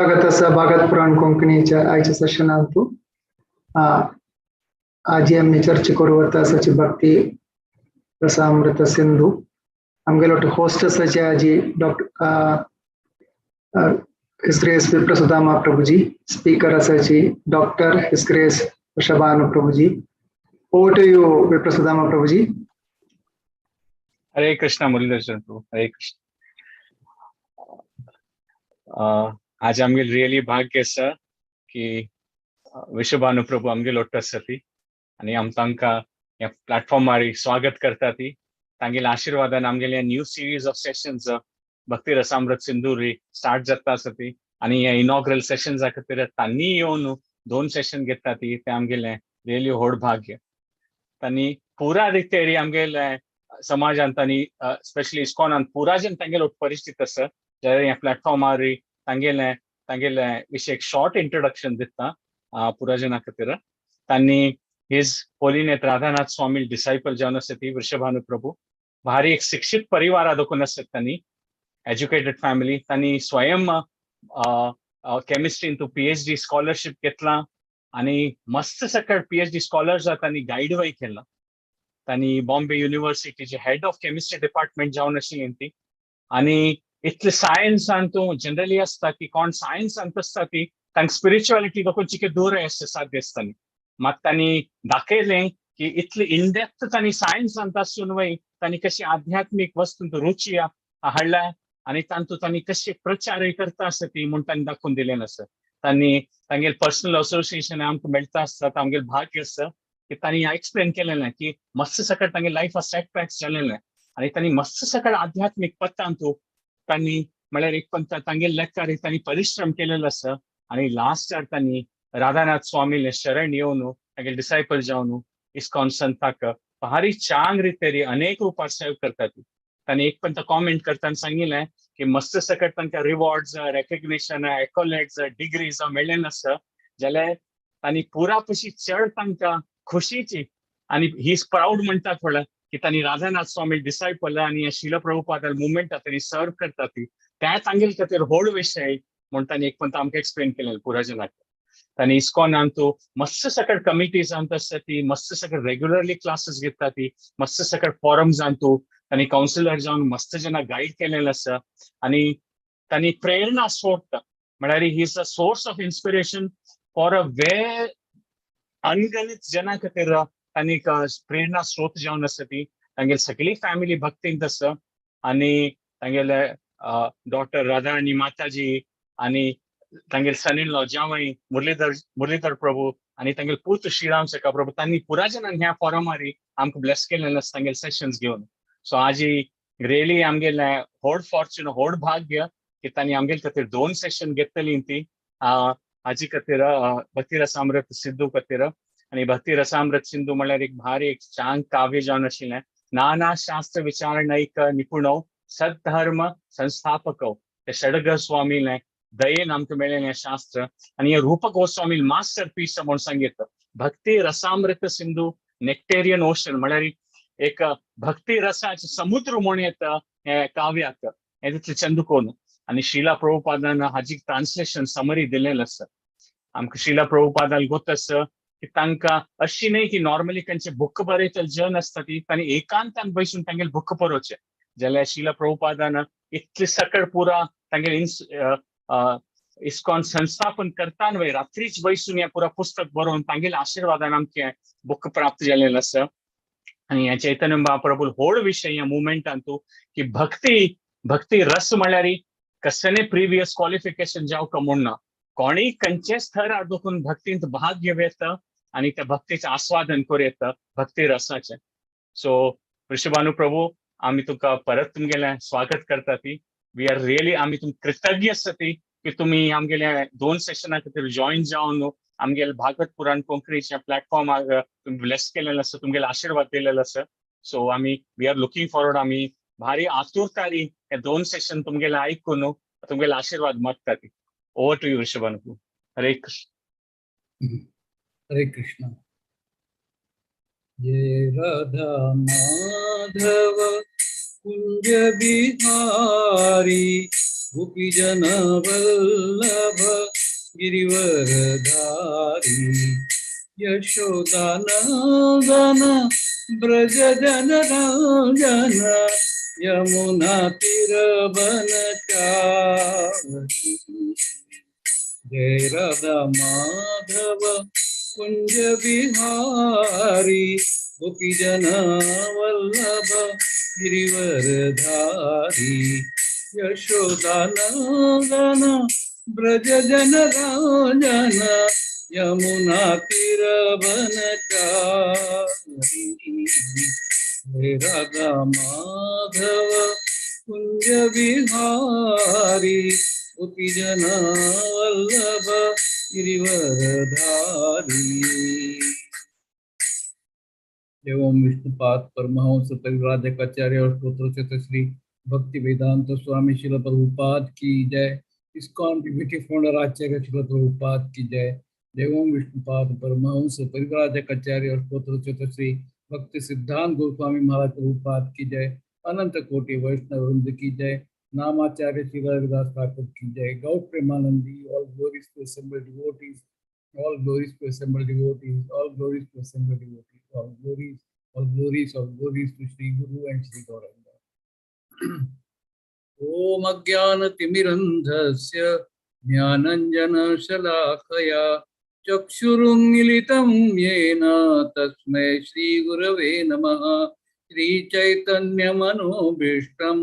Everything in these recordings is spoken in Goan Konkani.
स्वागत आसा भागवत पुराण कोंकणीच्या आयच्या सेशनांतु. आजी आमी चर्चा करू वता आसाची भक्ती रसामृत सिंधू. आमगेलो होस्ट आसाची आजी doctor his grace Viprasudama Prabhuji, speaker आसाची doctor his grace Vrishabhanu Prabhuji. Over to you, Viprasudama Prabhuji. Hare Krishna, Muralidhar Prabhu, Hare Krishna. आज आमगेल रियली भाग्य आसा की वृषभानु प्रभू आमगेल ಒಟ್ಟು आसा आनी आम तांकां ह्या प्लॅटफॉर्मार स्वागत करता ती. तांगेल्या आशिर्वादान आमगेले new series of sessions Bhakti Rasamrita Sindhuri start जाता आसा ती आनी ह्या इनॉग्रल सेशन्सा खातीर तांणी येवन दोन सेशन घेता ती, ते आमगेलें रियली व्हड भाग्य. तांणी पुरा रितेरी आमगेले समाजांत आनी स्पेशली इस्कॉनान पुरा जन तांगेलो परिस्थित आसा. जाल्यार ह्या प्लॅटफॉर्मार तांगेले तांगेले विशय एक शॉर्ट इंट्रोडक्शन दिता पुरा जना खातीर. तांणी his होलीनेस राधानाथ स्वामी डिसायपल जावन आसा ती वृषभानु प्रभू. भारी एक शिक्षित परिवारा देखून आसत तांणी, एज्युकेटेड फॅमिली. तांणी स्वयं केमिस्ट्रीन तूं पीएचडी स्कॉलरशीप घेतला आनी मस्त सकट पीएचडी स्कॉलर्स तांणी गायडूय केला. तांणी बॉम्बे युनिव्हर्सिटीचे हेड ऑफ केमिस्ट्री डिपार्टमेंट जावन आशिल्ली ती. आनी इतले सायन्सान तूं जनरली आसता की कोण सायन्सान आसता ती तांकां स्पिरिच्युअलिटी देखून चिके दूर आसता साध्य आसताली. मात तांणी दाखयलें की इतली इनडेप्थ तांणी सायन्सान आसून वय तांणी कशी आध्यात्मीक वस्तूंत रुची हाडल्या आनी तांतूत तांणी कशी प्रचारय करता आसा ती म्हूण तांणी दाखोवन दिलें आसा. तांणी तांगेले पर्सनल असोसिएशन आमकां मेळटा आसता, आमगेले भाग्य आसा की तांणी एक्सप्लेन केलेलें की मस्त सकट तांगे लायफ सेटबॅक्स जालेलें आनी तांणी मस्त सकट आध्यात्मीक पथांतू तांणी म्हळ्यार एक पण तांगेले लेखार तांणी परिश्रम केलेलो आसा आनी लास्टार तांणी राधानाथ स्वामीले शरण येवन तांगेले डिसायपल जावन इस्कॉन संताक भारी चांग रितेरी अनेक रुपार सेव करतात. तांणी एक पण कॉमेंट करताना सांगिल्लें की मस्त सकट तांकां रिवॉर्ड्स, रेकग्निशन, एक्कोलेड्स, डिग्रीज मेळ्ळें आसा जाल्यार तांणी पुरा पशी चड तांकां खुशीची आनी he is proud म्हणटा थोडे की तांणी राधानाथ स्वामी डिसायपल आनी शिल प्रभुपाद मुवमेंट तांणी सर्व करतात ती, त्या तांगेले खातीर व्हड विशय म्हूण तांणी एक पण आमकां एक्सप्लेन केलें पुरा जनाक. तांणी इस्कॉनान तूं मस्त सकट कमिटीजांत आसता ती, मस्त सकट रेग्युलरली क्लासीस घेता ती, मस्त सकट फॉरम्सान तूं तांणी कावन्सिलर जावन मस्त जना गायड केलेलें आसा आनी तांणी प्रेरणा सोडटा, म्हळ्यार he is a source of inspiration for a way अनगणित जना खातीर. तांणी एक प्रेरणा स्रोत जावन आसा ती. तांगेली सगळी फॅमिली भक्तींत आसा आनी तांगेले डॉक्टर राधाराणी माताजी आनी तांगेले सन इन लॉ जावई मुरलीधर मुरलीधर प्रभू आनी तांगेले पूत श्रीराम सखा प्रभू, तांणी पुरा जनान ह्या फॉरमारी आमकां ब्लेस केलेलें आसा तांगेले सेशन्स घेवन. सो आजी रियली आमगेले व्हड फॉर्च्यून, व्हड भाग्य की तांणी आमगेले खातीर दोन सेशन घेतली ती हाजी खातीर, भक्ती रसामृत सिंधू खातीर. आनी भक्ती रसामृत सिंधू म्हणल्यार एक भारी एक चांग काव्य जावन आशिल्लें. नाना शास्त्र विचारणैक निपुणो सद्धर्म संस्थापको, ते षडग स्वामीले दयेन आमकां मेळ्ळें शास्त्र आनी हे रूप गोस्वामी मास्टर पीस म्हूण सांगितलं. भक्ती रसामृत सिंधू नेक्टेरियन ओशन म्हळ्यार एक भक्ती रसाचे समुद्र म्हूण येता हे काव्याक, हें तितलें चंद कोन. आनी शिला प्रभुपादान हाजी ट्रान्सलेशन समरी दिलेलें आसा आमकां. शिला प्रभुपादान गोत आसा की तांकां अशी न्हय की नॉर्मली खंयचे बुक बरयतले जन आसता ती, तांणी एकांतान बसून तांगेले बुक बरोवचे. जाल्यार शिला प्रभुपादान इतले सकळ पुरा तांगेले इस्कॉन संस्थापन करताना वय रात्रीच बैसून या पुरा पुस्तक बरोवन तांगेले आशीर्वादान आमचे बुक प्राप्त जालेलें आसा. आनी ह्या चैतन्य महाप्रभू व्हड विशय ह्या मुवमेंटान तूं की भक्ती भक्ती रस म्हळ्यार कसलें प्रिवियस क्वॉलिफिकेशन जावंक म्हूण ना, कोणीय खंयचेच थरार देखून भक्तींत भाग घेवं येता आनी त्या भक्तीचें आस्वादन करूं येता भक्ती रसाचें. सो वृषभानु प्रभू, आमी तुका परत तुमगेलें स्वागत करता ती. We are really आमी तुमकां कृतज्ञ आसा ती की तुमी आमगेल्या दोन सेशना खातीर जॉईन जावन आमगेले भागवत पुराण कोंकणीच्या प्लॅटफॉर्मार तुमी ब्लेस केलेलें आसा, तुमगेले आशिर्वाद दिलेलो आसा. सो आमी we are looking forward, आमी भारी आतुरतारी हे दोन सेशन तुमगेले आयकून तुमगेले आशिर्वाद मागता ती. Over to you, Vrishabhanu. Hare Krishna. Hare Krishna. जय राधा माधव कुंज बिहारी. गोपीजन वल्लभ गिरिवरधारी यशोदानंदन ब्रज जन रंजन यमुना तीर बनचारी। जय राधा माधव कुंज बिहारी गोपीजन वल्लभ गिरिवरधारी यशोदानंदन ब्रज जन रंजन यमुना तीर बनचारी। जय राधा माधव कुंज बिहारी गोपीजन वल्लभ गिरिवरधारी। एवं विष्णुपाद परमहंस परिव्राजकाचार्य और स्तोत्र श्री भक्ति वेदांत स्वामी श्रील प्रभुपाद की जय। इस्कॉन डिप्टी फाउंडर आचार्य श्रील प्रभुपाद की जय। एवं विष्णुपाद परमहंस परिव्राजकाचार्य और स्तोत्र श्री भक्ति सिद्धांत गोस्वामी महाराज प्रभुपाद की जय। अनंत कोटि वैष्णव वृंद की जय। नामाचार्य श्री हरिदास ठाकुर की जय। गौर Premanandi. All glories to assembled devotees, all glories to assembled devotees, all glories to assembled devotees, all glories, all glories, all glories to Shri Guru and Shri Gauranga. Om अज्ञान तिमिरन्धस्य ज्ञानंजन शलाकया चक्षुरुन्मीलितं येन तस्मै श्री गुरवे नमः। श्री चैतन्य मनोभीष्टं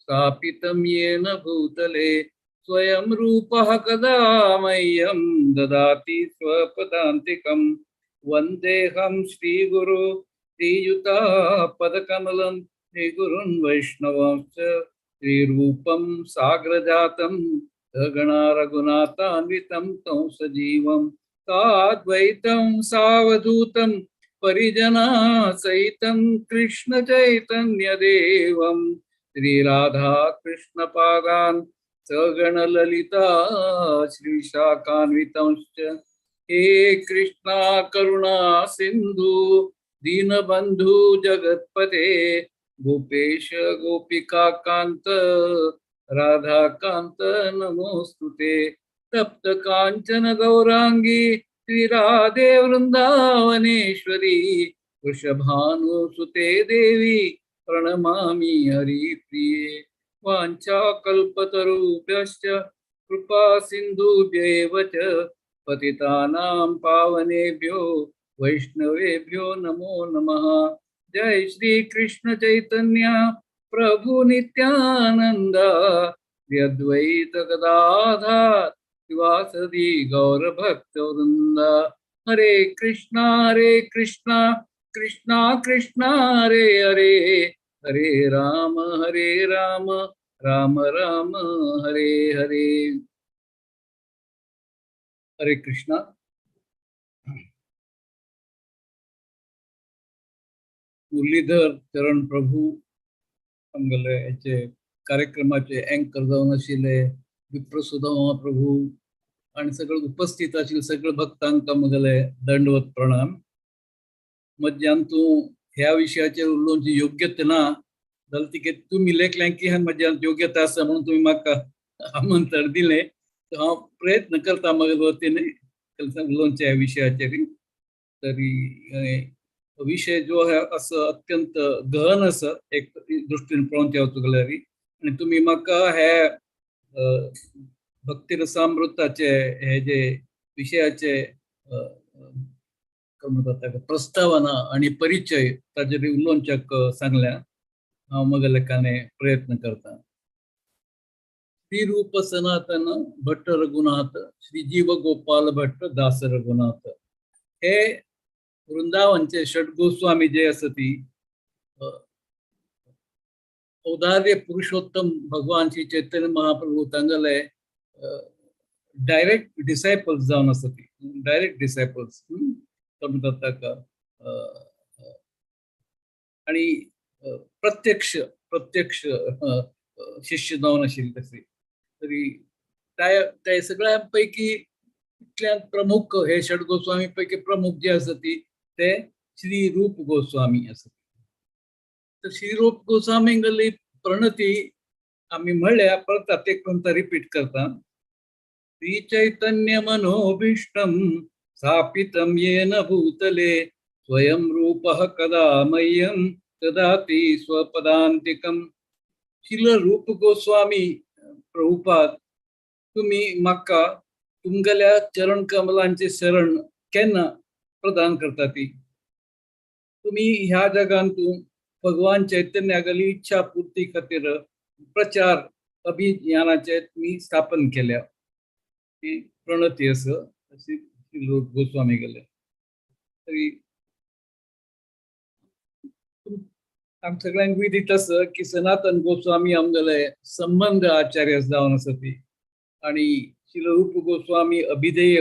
स्थापितं येन भूतले स्वयं रूपः कदा मह्यं ददाति स्वपदान्तिकं। वन्देऽहं श्रीगुरु श्रीयुतापदकमलं श्रीगुरुन् वैष्णवांश्च श्रीरूपं साग्रजातं सगणा रघुनाथान्वितं तं सजीवं साद्वैतं सावधूतं परिजनासहितं कृष्ण चैतन्यदेवं श्रीराधा कृष्णपादान् सगण ललिता श्रीशाकान्वितंश्च। हे कृष्णा करुणा सिंधु दीनबंधु जगत्पते गोपेश गोपिका कांत राधा कांत नमोस्तुते। तप्त कांचन गौरांगी श्री राधे वृंदावनेश्वरी वृषभानुसुते देवी प्रणमामि हरिप्रिये। वाञ्छाकल्पतरुभ्यश्च कृपा सिन्धुभ्येव च पतितानां पावनेभ्यो वैष्णवेभ्यो नमो नमः। जय श्री कृष्ण चैतन्य प्रभु नित्यानंद श्री अद्वैत गदाधर शिवासदि गौर भक्त वृंद। हरे कृष्णा कृष्णा कृष्णा हरे हरे, हरे राम राम राम हरे हरे। हरे कृष्णा। मुरलीधर चरण प्रभू आमगेले हेचे कार्यक्रमाचे अँकर जावन आशिल्ले विप्रसुदामा प्रभू आनी सगळे उपस्थित आशिल्ले सगळे भक्तांक म्हगेले दंडवत प्रणाम। मध्यान तूं ह्या विशयाचेर उलोवची योग्यता ना जाल्यार तिके तुमी लेखलें की ह्या म्हज्यान योग्यता आसा म्हणून तुमी म्हाका आमंत्रण दिलें, हांव प्रयत्न करता म्हगे वतीन उलोवच्या ह्या विशयाचेर। तरी विशय जो आहा असो अत्यंत गहन आसा एक दृश्टीन पळोवंक वचूंक जाल्यार, आनी तुमी म्हाका हे भक्तिरसामृताचे हे जे विशयाचे म्हणटात ताका प्रस्तावना आनी परिचय ताजेर उलोवच्याक सांगल्या, हांव म्हज्या लेखाने प्रयत्न करता। श्री रूप सनातन भट्ट रघुनाथ श्री जीव गोपाल भट्ट दास रघुनाथ हे वृंदावनचे षट गोस्वामी जे आसा ती औदार्य पुरुषोत्तम भगवान श्री चैतन्य महाप्रभू तांगेले डायरेक्ट डिसायपल्स जावन आसा ती, डायरेक्ट डिसायपल्स म्हणटात ताका, आनी प्रत्यक्ष प्रत्यक्ष शिष्य जावन आशिल्ले तशी। तरी त्या सगळ्यां पैकी इतल्यान प्रमुख हे षट गोस्वामी पैकी प्रमुख जे आसा ती ते श्री रूप गोस्वामी आसा। तर श्री रूप गोस्वामींगली प्रणती आमी म्हणल्या परत आतां एक ग्रंथ रिपीट करता. श्री चैतन्य मनोभीष्टम स्थापितं येन भूतले स्वयं रूपः कदा मह्यं ददाति स्वपदान्तिकम. श्रील रूप गोस्वामी प्रभुपाद, तुम्ही म्हाका तुमगेल्या चरण कमलांचे शरण केन्ना प्रदान करता ती? तुम्ही ह्या जगांतून भगवान चैतन्यागली इच्छा पूर्ती खातीर प्रचार अभियानाचे तुम्ही स्थापन केल्या, ही प्रणती आसा अशी श्री रूप गोस्वामी गेले. तरी आम सगळ्यांक विदित आसा की सनातन गोस्वामी आमगेले संबंद आचार्य जावन आसा ती, आनी श्री रूप गोस्वामी अभिधेय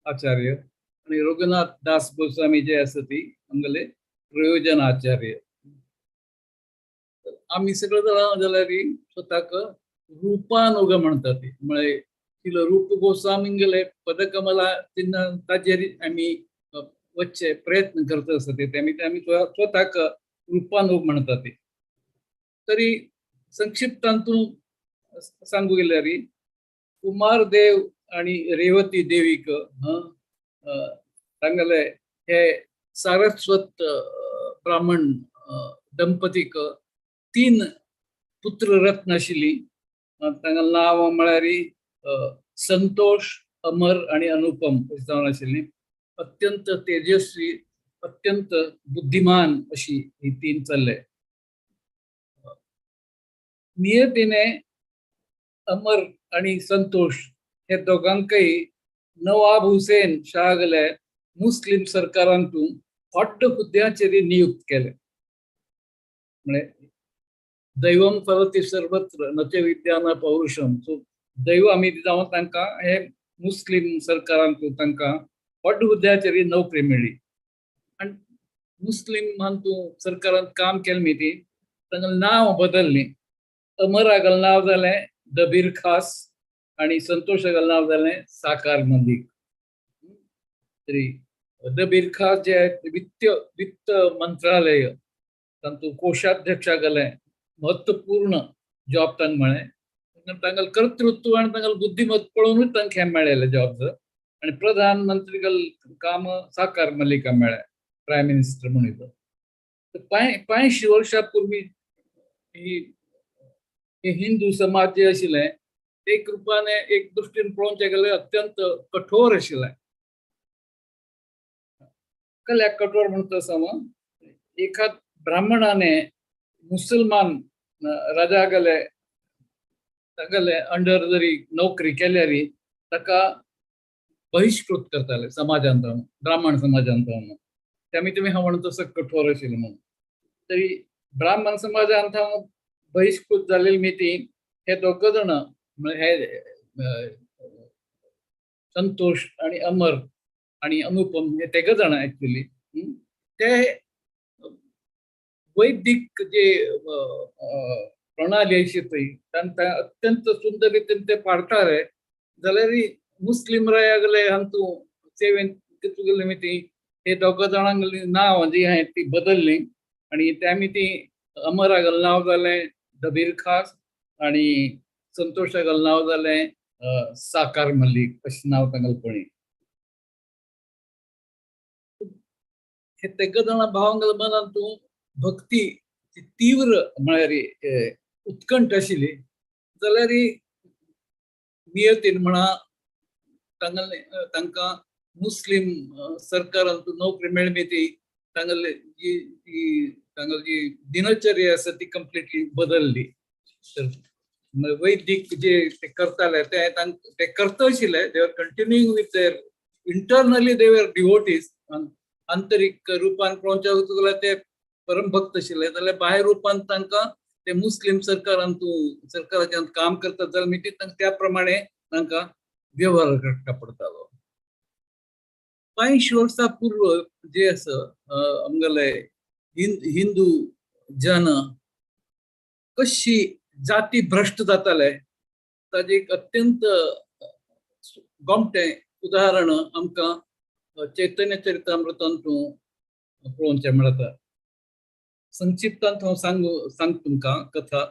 आचार्य, आनी रघुनाथ दास गोस्वामी जे आसा ती आमगेले प्रयोजन आचार्य. आमी सगळे जाणां जाल्यार स्वताक रूपानुग म्हणटा ती, म्हळ्यार श्रील रूप गोस्वामींगेले पदकमला तेन्ना ताजेर आमी वचचे प्रयत्न करता आसा ते, आमी स्वताक रूपानुग म्हणटा ते. तरी संक्षिप्तांतून सांगू गेल्यार कुमारदेव आनी रेवती देवीक तांगेले हे सारस्वत ब्राह्मण दंपतीक 3 पुत्ररत्न आशिल्ली. तांगेलें नांव म्हळ्यार संतोष, अमर आनी अनुपम अशी जावन आशिल्ली. अत्यंत तेजस्वी, अत्यंत बुद्धिमान अशी ही 3 चले. नियतीने अमर आनी संतोष हे दोगांकय नवाब हुसेन शाहगले मुस्लिम सरकारांतून व्हड हुद्द्याचेर नियुक्त केले. म्हळ्यार दैवम फलती सर्वत्र नचे विद्या न पौरुषम, सो दैव आमी जावन तांकां हे मुस्लिम सरकारांतून तांकां व्हड हुद्द्याचेर नोकरी मेळ्ळी. आनी मुस्लिम हातूंत सरकारांत काम केलें न्ही ती तांकां नांव बदल्लीं. अमरागल नांव जालें दबीर खास आनी संतोषागल नांव जालें साकार मल्लीक. तरी दबीर खास जे वित्त वित्त मंत्रालय तातूंत कोशाध्यक्षा गेलें महत्वपूर्ण जॉब तांकां मेळ्ळें. तांकां कर्तृत्व आनी तांकां बुद्धिमत्ता पळोवनूच तांकां हें मेळ्ळेलें जॉब. आनी प्रधानमंत्री काम साकार मल्लिका मेळ्ळें प्रायम मिनिस्टर म्हणून. 85 वर्सां पूर्वी ही हिंदू समाज जे आशिल्लें एक रुपान एक दृश्टीन पळोवचें गेल्यार अत्यंत कठोर आशिल्लें. कल्याक कठोर म्हणटा आसा, एखाद ब्राह्मणाने मुसलमान राजा गेले तागेले अंडर जरी नोकरी केल्यार ताका बहिष्कृत करताले समाजांत, ब्राह्मण समाजांत. त्यामुळे तुमी हांव म्हणटा तसो कठोर आशिल्लें म्हणून. तरी ब्राह्मण समाजांत बहिष्कृत जालेली न्ही ती हे दोग जाण हे संतोष आनी अमर आनी अनुपम हे तेग जाण एक्चुअली ते वैदिक जे प्रणाली आशिल्ली पळय तांकां अत्यंत सुंदर रितीन ते पाळटाले. जाल्यार मुस्लिम रायागले हातूंत सेवेन गेल्ले न्ही ती हे दोग जाणांगली नांव जी आहाय ती बदल्ली आनी ते आमी ती अमरागल नांव जालें दबीर खास आनी संतोषागल नांव जालें साकार मल्लीक अशें नांव तांगेलें पळय. हे तेग जाणां भावांगेल्या मनांत तूं भक्ती तीव्र म्हळ्यार उत्कंठ आशिल्ली. जाल्यार नियतीन म्हणा तांगेले तांकां मुस्लिम सरकारान नोकरी मेळ्ळी ती तांगेले जी ती तांगेली जी दिनचर्या आसा ती कंप्लिटली बदलली. तर वैदिक जे ते करताले ते ते करता आशिल्ले, they were continuing with their internally they were devotees. आंतरीक रुपान पळोवच्या जाल्यार ते परमभक्त आशिल्ले, जाल्यार बाहेर रुपान तांकां ते मुस्लिम सरकारान तूं सरकाराच्यान काम करतात जाल्यार मागीर तांकां त्या प्रमाणे तांकां व्यवहार करता पडटालो. 85 वर्सां पूर्व जे आसा आमगेले हिंदू जन कशी जाती भ्रश्ट जाताले ताजें एक अत्यंत गोमटें उदाहरण आमकां चैतन्य चरितामृतांतूं पळोवचें मेळटा. संक्षिप्तांत हांव सांग तुमकां कथा.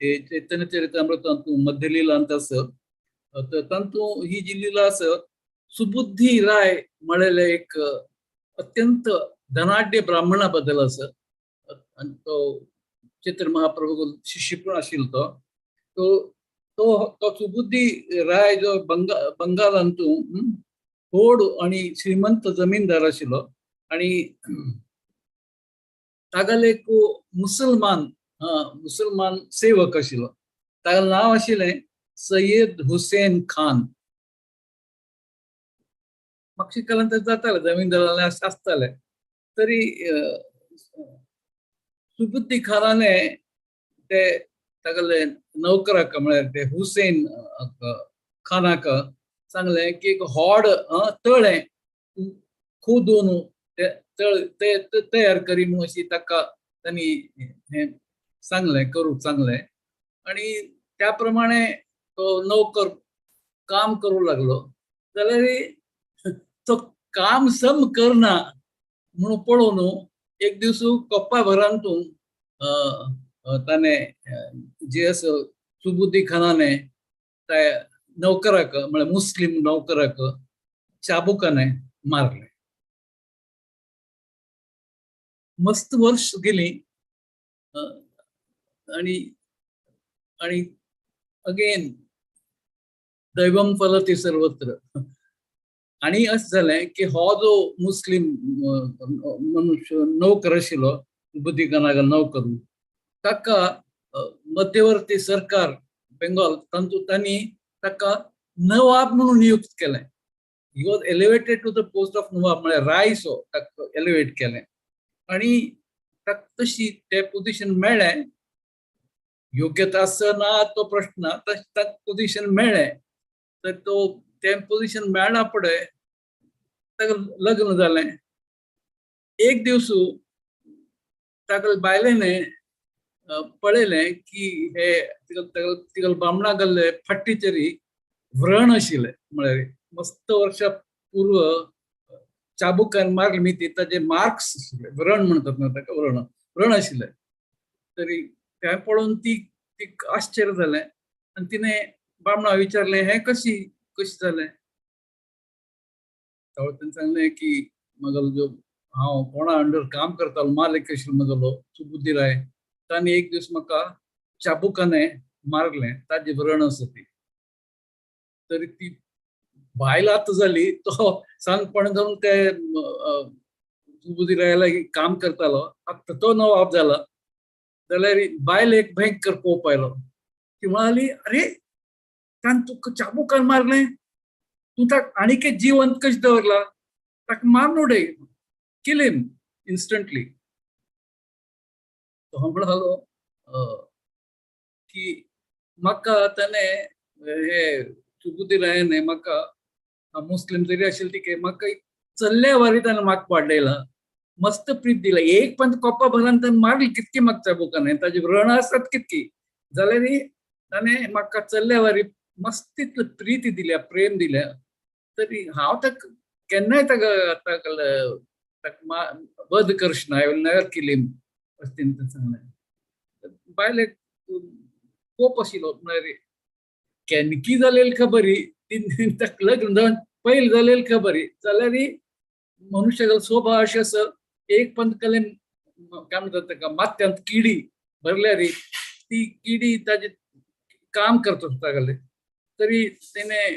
हे चैतन्य चरितामृतांतू मध्यलीलांत आसा. तर तांतू ही जी लीला आसा, सुबुद्धी राय म्हळेले एक अत्यंत धनाढ्य ब्राह्मणा बद्दल आसा. आनी तो चैतन्य महाप्रभू शिष्य पण आशिल्लो. तो तो तो सुबुद्धी राय जो बंगालांतू व्हड आनी श्रीमंत जमीनदार आशिल्लो आनी तागेले एक मुसलमान मुसलमान सेवक आशिल्लो. तागेलें नांव आशिल्लें सय्यद हुसेन खान. मागशी काळांत जाताले जमीनदाराले आसताले. तरी सुबुद्धी खानाने ते तागेले नौकराक म्हळ्यार ते हुसेन खानाक सांगलें की एक व्हड तळें खोदून ते तळ ते तयार करी म्हणून अशी ताका तांणी हें सांगलें, करूंक सांगलें. आनी त्या प्रमाणे तो नौकर काम करूं लागलो. जाल्यार तो काम सम करना म्हणून पळोवन एक दीस कोप्पा भरांतून ताणें जे आसा सुबुद्धी खानाने त्या नौकराक म्हळ्यार मुस्लीम नौकराक चाबुकाने मारले. मस्त वर्ष गेली आणि आणि अगेन दैवम फलती सर्वत्र. आनी अशें जालें की हो जो मुस्लीम मनुष्य नौकर आशिल्लो सुबुद्धी खानाक नौकर, ताका मध्यवर्ती सरकार बेंगॉल तांतू तांणी ताका नवाब म्हणून नियुक्त केलें. He was elevated to the post of nawab, म्हळ्यार रायसो ताका एलिवेट केलें. आनी ताका तशी तें पोजिशन मेळ्ळें. योग्यता आसा ना तो प्रश्न, ताका पोजिशन मेळ्ळें. तर तो तें पोजिशन मेळना फुडें ताका लग्न जालें. एक दीस ताका बायलेने पळयलें की हे तिगल बामणा गेल्ले फाटीचेर व्रण आशिल्ले, म्हळ्यार मस्त वर्षा पूर्व चाबुकान मारले मी ती ताजे मार्क्स आशिल्ले, व्रण म्हणतात ना ताका, व्रण व्रण आशिल्ले. तरी तें पळोवन ती आश्चर्य जालें आनी तिणें बामणा विचारलें, हें कशी कशें जालें? तेन्ना ताणें सांगलें की म्हगेलो जो हांव कोणा अंडर काम करतालो मालिक आशिल्लो म्हगेलो सुबुद्धी राय, ताणें एक दीस म्हाका चाबुकाने मारलें, ताजें व्रण आसा ती. तरी ती बायल आतां जाली, तो सानपण जावन ते सुबुद्धी राया लागीं काम करतालो. आतां तो नवाब जाला. जाल्यार बायल एक भयंकर कोप आयलो. ती म्हणाली, अरे ताणें तुका चाबुकान मारलें, तूं ताका आनीक जिवंत कशें दवरला, ताका मारून उडय, किल हिम इन्स्टंटली. तो म्हणालो की म्हाका ताणें हे सुबुद्धी रायाने म्हाका मुस्लीम जरी आशिल्ली ती म्हाका चल्ल्या वारी ताणें म्हाका वाडयला, मस्त प्रीत दिला. एक पण कोपा भरान ताणें मारली कितकी म्हाका चाबुकान, ताजी व्रण आसात कितकी, जाल्यार ताणें म्हाका चल्ल्या वारी मस्त तितली प्रीती दिल्या, प्रेम दिल्या. तरी हांव ताका केन्नाय ताका ताका वध करचें ना, I will never kill him, अशें तेणें सांगलें. बायलेक कोप आशिल्लो, म्हळ्यार केन्ना जालेली खबरी, ताका लग्न जावन पयलीं जालेली खबरी. जाल्यार मनुष्यालो स्वभाव अशें आसा, एक पण कलेन काय म्हणटात ताका माथ्यांत किडी भरल्यार ती किडी ताजे काम करता तागेलें. तरी तेणें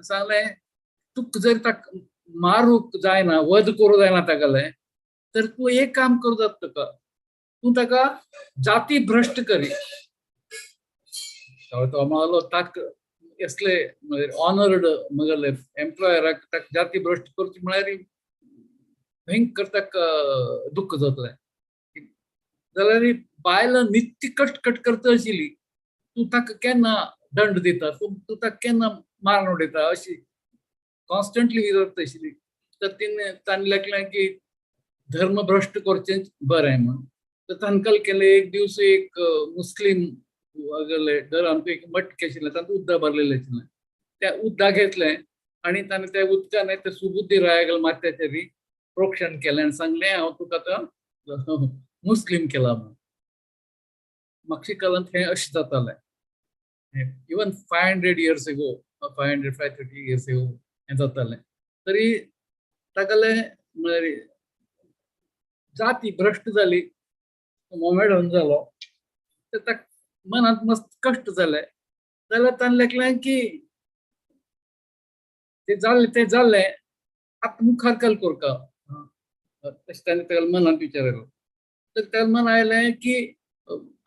सांगलें, तुका जर ताका मारूंक जायना, वध करूंक जायना तागेलें, तर तूं एक काम करूं जाता तुका, तूं ताका जाती भ्रश्ट करी. तो म्हणालो ताका असले ऑनर्ड म्हगेले एम्प्लॉयराक ताका जाती भ्रश्ट करची म्हळ्यार भयंकर ताका दुख्ख जातलें. जाल्यार बायल नित्य कटकट करता आशिल्ली, तूं ताका केन्ना दंड दिता, तूं ताका केन्ना मारून उडयता, अशी कॉन्स्टंटली विरोध आशिल्ली. तर तिणें ताणें लेखलें की धर्म भ्रश्ट करचें बरें म्हूण. तर तांकां केलें, एक दीस एक मुस्लीम गेले घरांत एक मटके आशिल्लें, तातूंत उदक भरलेलें आशिल्लें. त्या उदक घेतलें आनी ताणें त्या उदकान ते सुबुद्धी रायाक माथ्याचेर प्रोक्षण केलें आनी सांगलें, हांव तुका आतां मुस्लीम केला म्हूण. मागशी काळांत हें अशें जातालें. Even 500 years ago, 500 530 years ago हें जातालें. तरी तागेलें म्हळ्यार जाती भ्रश्ट जाली, मोमेडन जालो, तर ताका मनांत मस्त कश्ट जाले. जाल्यार ताणें लेखलें की ते जालें तें जालें, आतां मुखार कल कोरका तशें ताणें तागेल्या मनांत विचार आयलो. तर तागेल्या मनांत आयलें की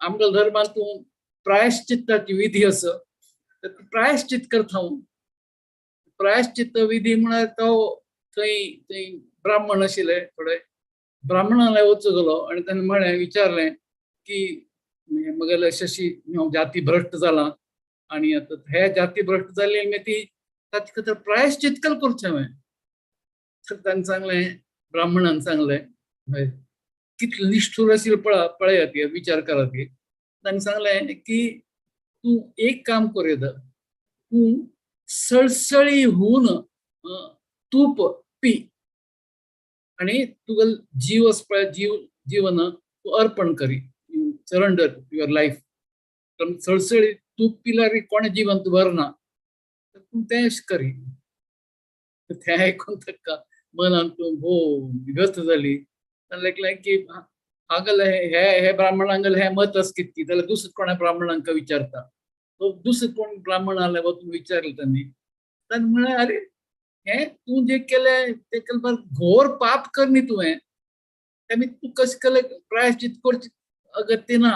आमच्या धर्मांत तूं प्रायश्चित्ताची विधी आसा, तर प्रायश्चित करता हांव. प्रायश्चित्त विधी म्हळ्यार तो थंय थंय ब्राह्मण आशिल्ले थोडे, ब्राह्मणाले वचूं गेलो आनी ताणें म्हळें, विचारलें की म्हगेले अशी अशी हांव जाती भ्रश्ट जाला आनी आतां हे जाती भ्रश्ट जाली आनी ती ताचे खातीर प्रायश्चित कल करचें हांवें. तर ताणें सांगलें, ब्राह्मणान सांगलें, कितलें निश्ठूर आशिल्लें पळयात, विचार करात. ताणें सांगलें की तूं एक काम करूं येता, तूं सळसळी होऊन तूप पी आनी तुगेलो जीव आसा पळय, जीव जीवन तूं अर्पण करी, you surrender your life. कारण सळसळी तूप पिल्यार कोणें जिवंत उरना, तर तूं तें अशें करी. तें आयकून ताका मनांत भोव व्यथ जाली. ताणें लेखलें की हांगेलें हे हे ब्राह्मणांगेलें हें मत आसा कितें जाल्यार दुसरें कोणा ब्राह्मणांक विचारता. तो दुसरें कोण ब्राह्मण आसले वचून विचारलें तांणी. ताणें म्हळें, आरे हें तूं जें केलें तें केलें घोर पाप करनी तुवें, तेमी तूं कशें केलें प्रायश्चित करचें अगत्य ना.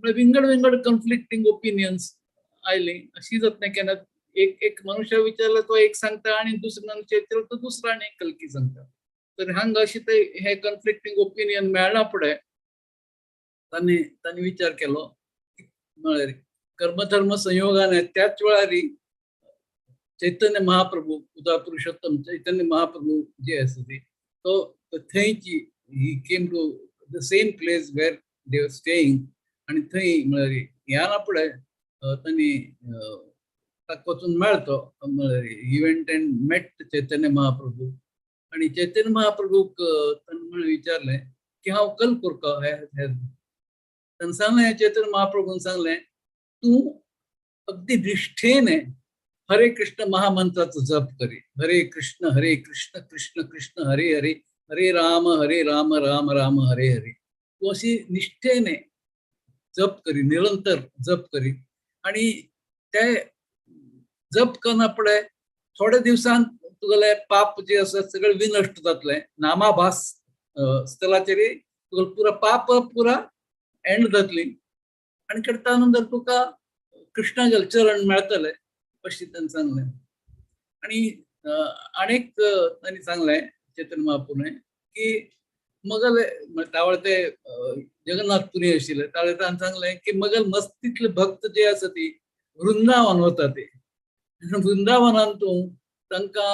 विंगड विंगड कन्फ्लिक्टींग ओपिनियन्स आयली. अशी जात नाही केन्ना एक एक मनुष्य विचारला तो एक सांगता आणि दुसरे मनुष्य विचारला तो दुसरा आनी एक कलकी सांगता. तर हांगा अशें ते हे कन्फ्लिक्टींग ओपिनियन मेळना फुडें तांणी तांणी विचार केलो, म्हळ्यार कर्मधर्म संयोगाने त्याच वेळार चैतन्य महाप्रभू, उदा पुरुषोत्तम चैतन्य महाप्रभू जे आसा ते तो थंयची he came to the same place where they were staying. आनी थंय म्हळ्यार ह्या ना फुडें तांणी ताका वचून मेळतो, म्हळ्यार he went and met Chaitanya Mahaprabhu. आनी चैतन्य महाप्रभूक ताणें म्हणून विचारलें की हांव कल कोरका हे. ताणें सांगलें, चैतन्य महाप्रभून सांगलें, तूं अगदी निष्ठेने हरे कृष्ण महामंत्राचो जप करी. हरे कृष्ण हरे कृष्ण कृष्ण कृष्ण हरे हरे, हरे राम हरे राम राम राम हरे हरे. तूं अशी निष्ठेने जप करी, निरंतर जप करी. आनी ते जप करना फुडें थोड्या दिवसान तुगेलें पाप जे आसा सगळें विनश्ट जातलें. नामाभास स्थलाचेर तुगेलें पुरा पाप पुरा एंड जातली आनी करता नंतर तुका कृष्णागेले चरण मेळटले अशें ताणें सांगलें. आनी आनीक तांणी सांगलें चैतन्य महाप्रभून की मगले त्यावेळ ते जगन्नाथपुरी आशिल्ले, त्यावेळी ताणें सांगलें की मगल मस्तीतले भक्त जे आसा ती वृंदावन वता ते, वृंदावनान तूं तांकां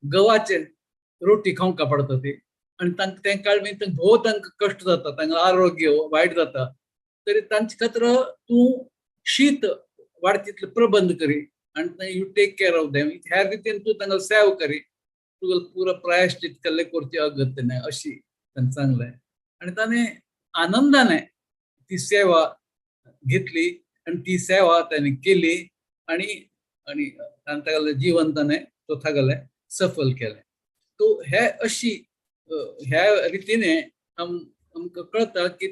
गवाचे रोटी खावंक पडटा ती आनी तांकां तें काळ मागीर भोव तांकां कश्ट जाता, तांकां आरोग्य वायट जाता. तरी तांचे खातीर तूं शीत वाडतीतले प्रबंध करी आनी you take care of them. ह्या रितीन तूं तांकां सेव करी, तुगेलो पुरो प्रायश्चित केल्लें करचें अगत्य न्हय अशी ताणें सांगलें. आनी ताणें आनंदाने ती सेवा घेतली आनी ती सेवा ताणें केली आनी आनी ताणें तागेलें जिवन ताणें तो तागेलें सफल केलें. तो हे अशी ह्या रितीने आमकां कळटा की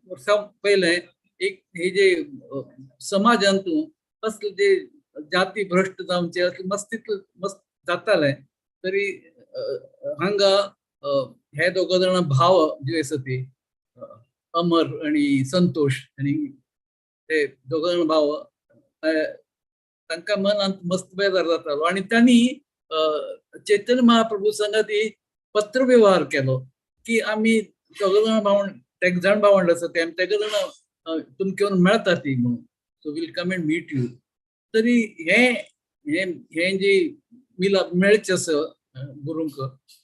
वर्सां पयलें एक हे जे समाजांत असले जे जाती भ्रश्ट जावचे असले मस्तीत मस्त जाताले, तरी हांगा हे दोग जाणां भाव जे आसा ती अमर आनी संतोष आनी ते दोग जाण भाव तांकां मनांत मस्त बेजार जातालो. आनी तांणी चैतन्य महाप्रभू संगाती पत्र व्यवहार केलो की आमी दोग जाण भावंड, तेग जाण भावंड आसा ते आमी तेग जाणां तुमकां येवन मेळटा ती म्हणून, so we'll come and meet you. तरी हे हे हे जी मिलाप मेळचें आसा गुरूंक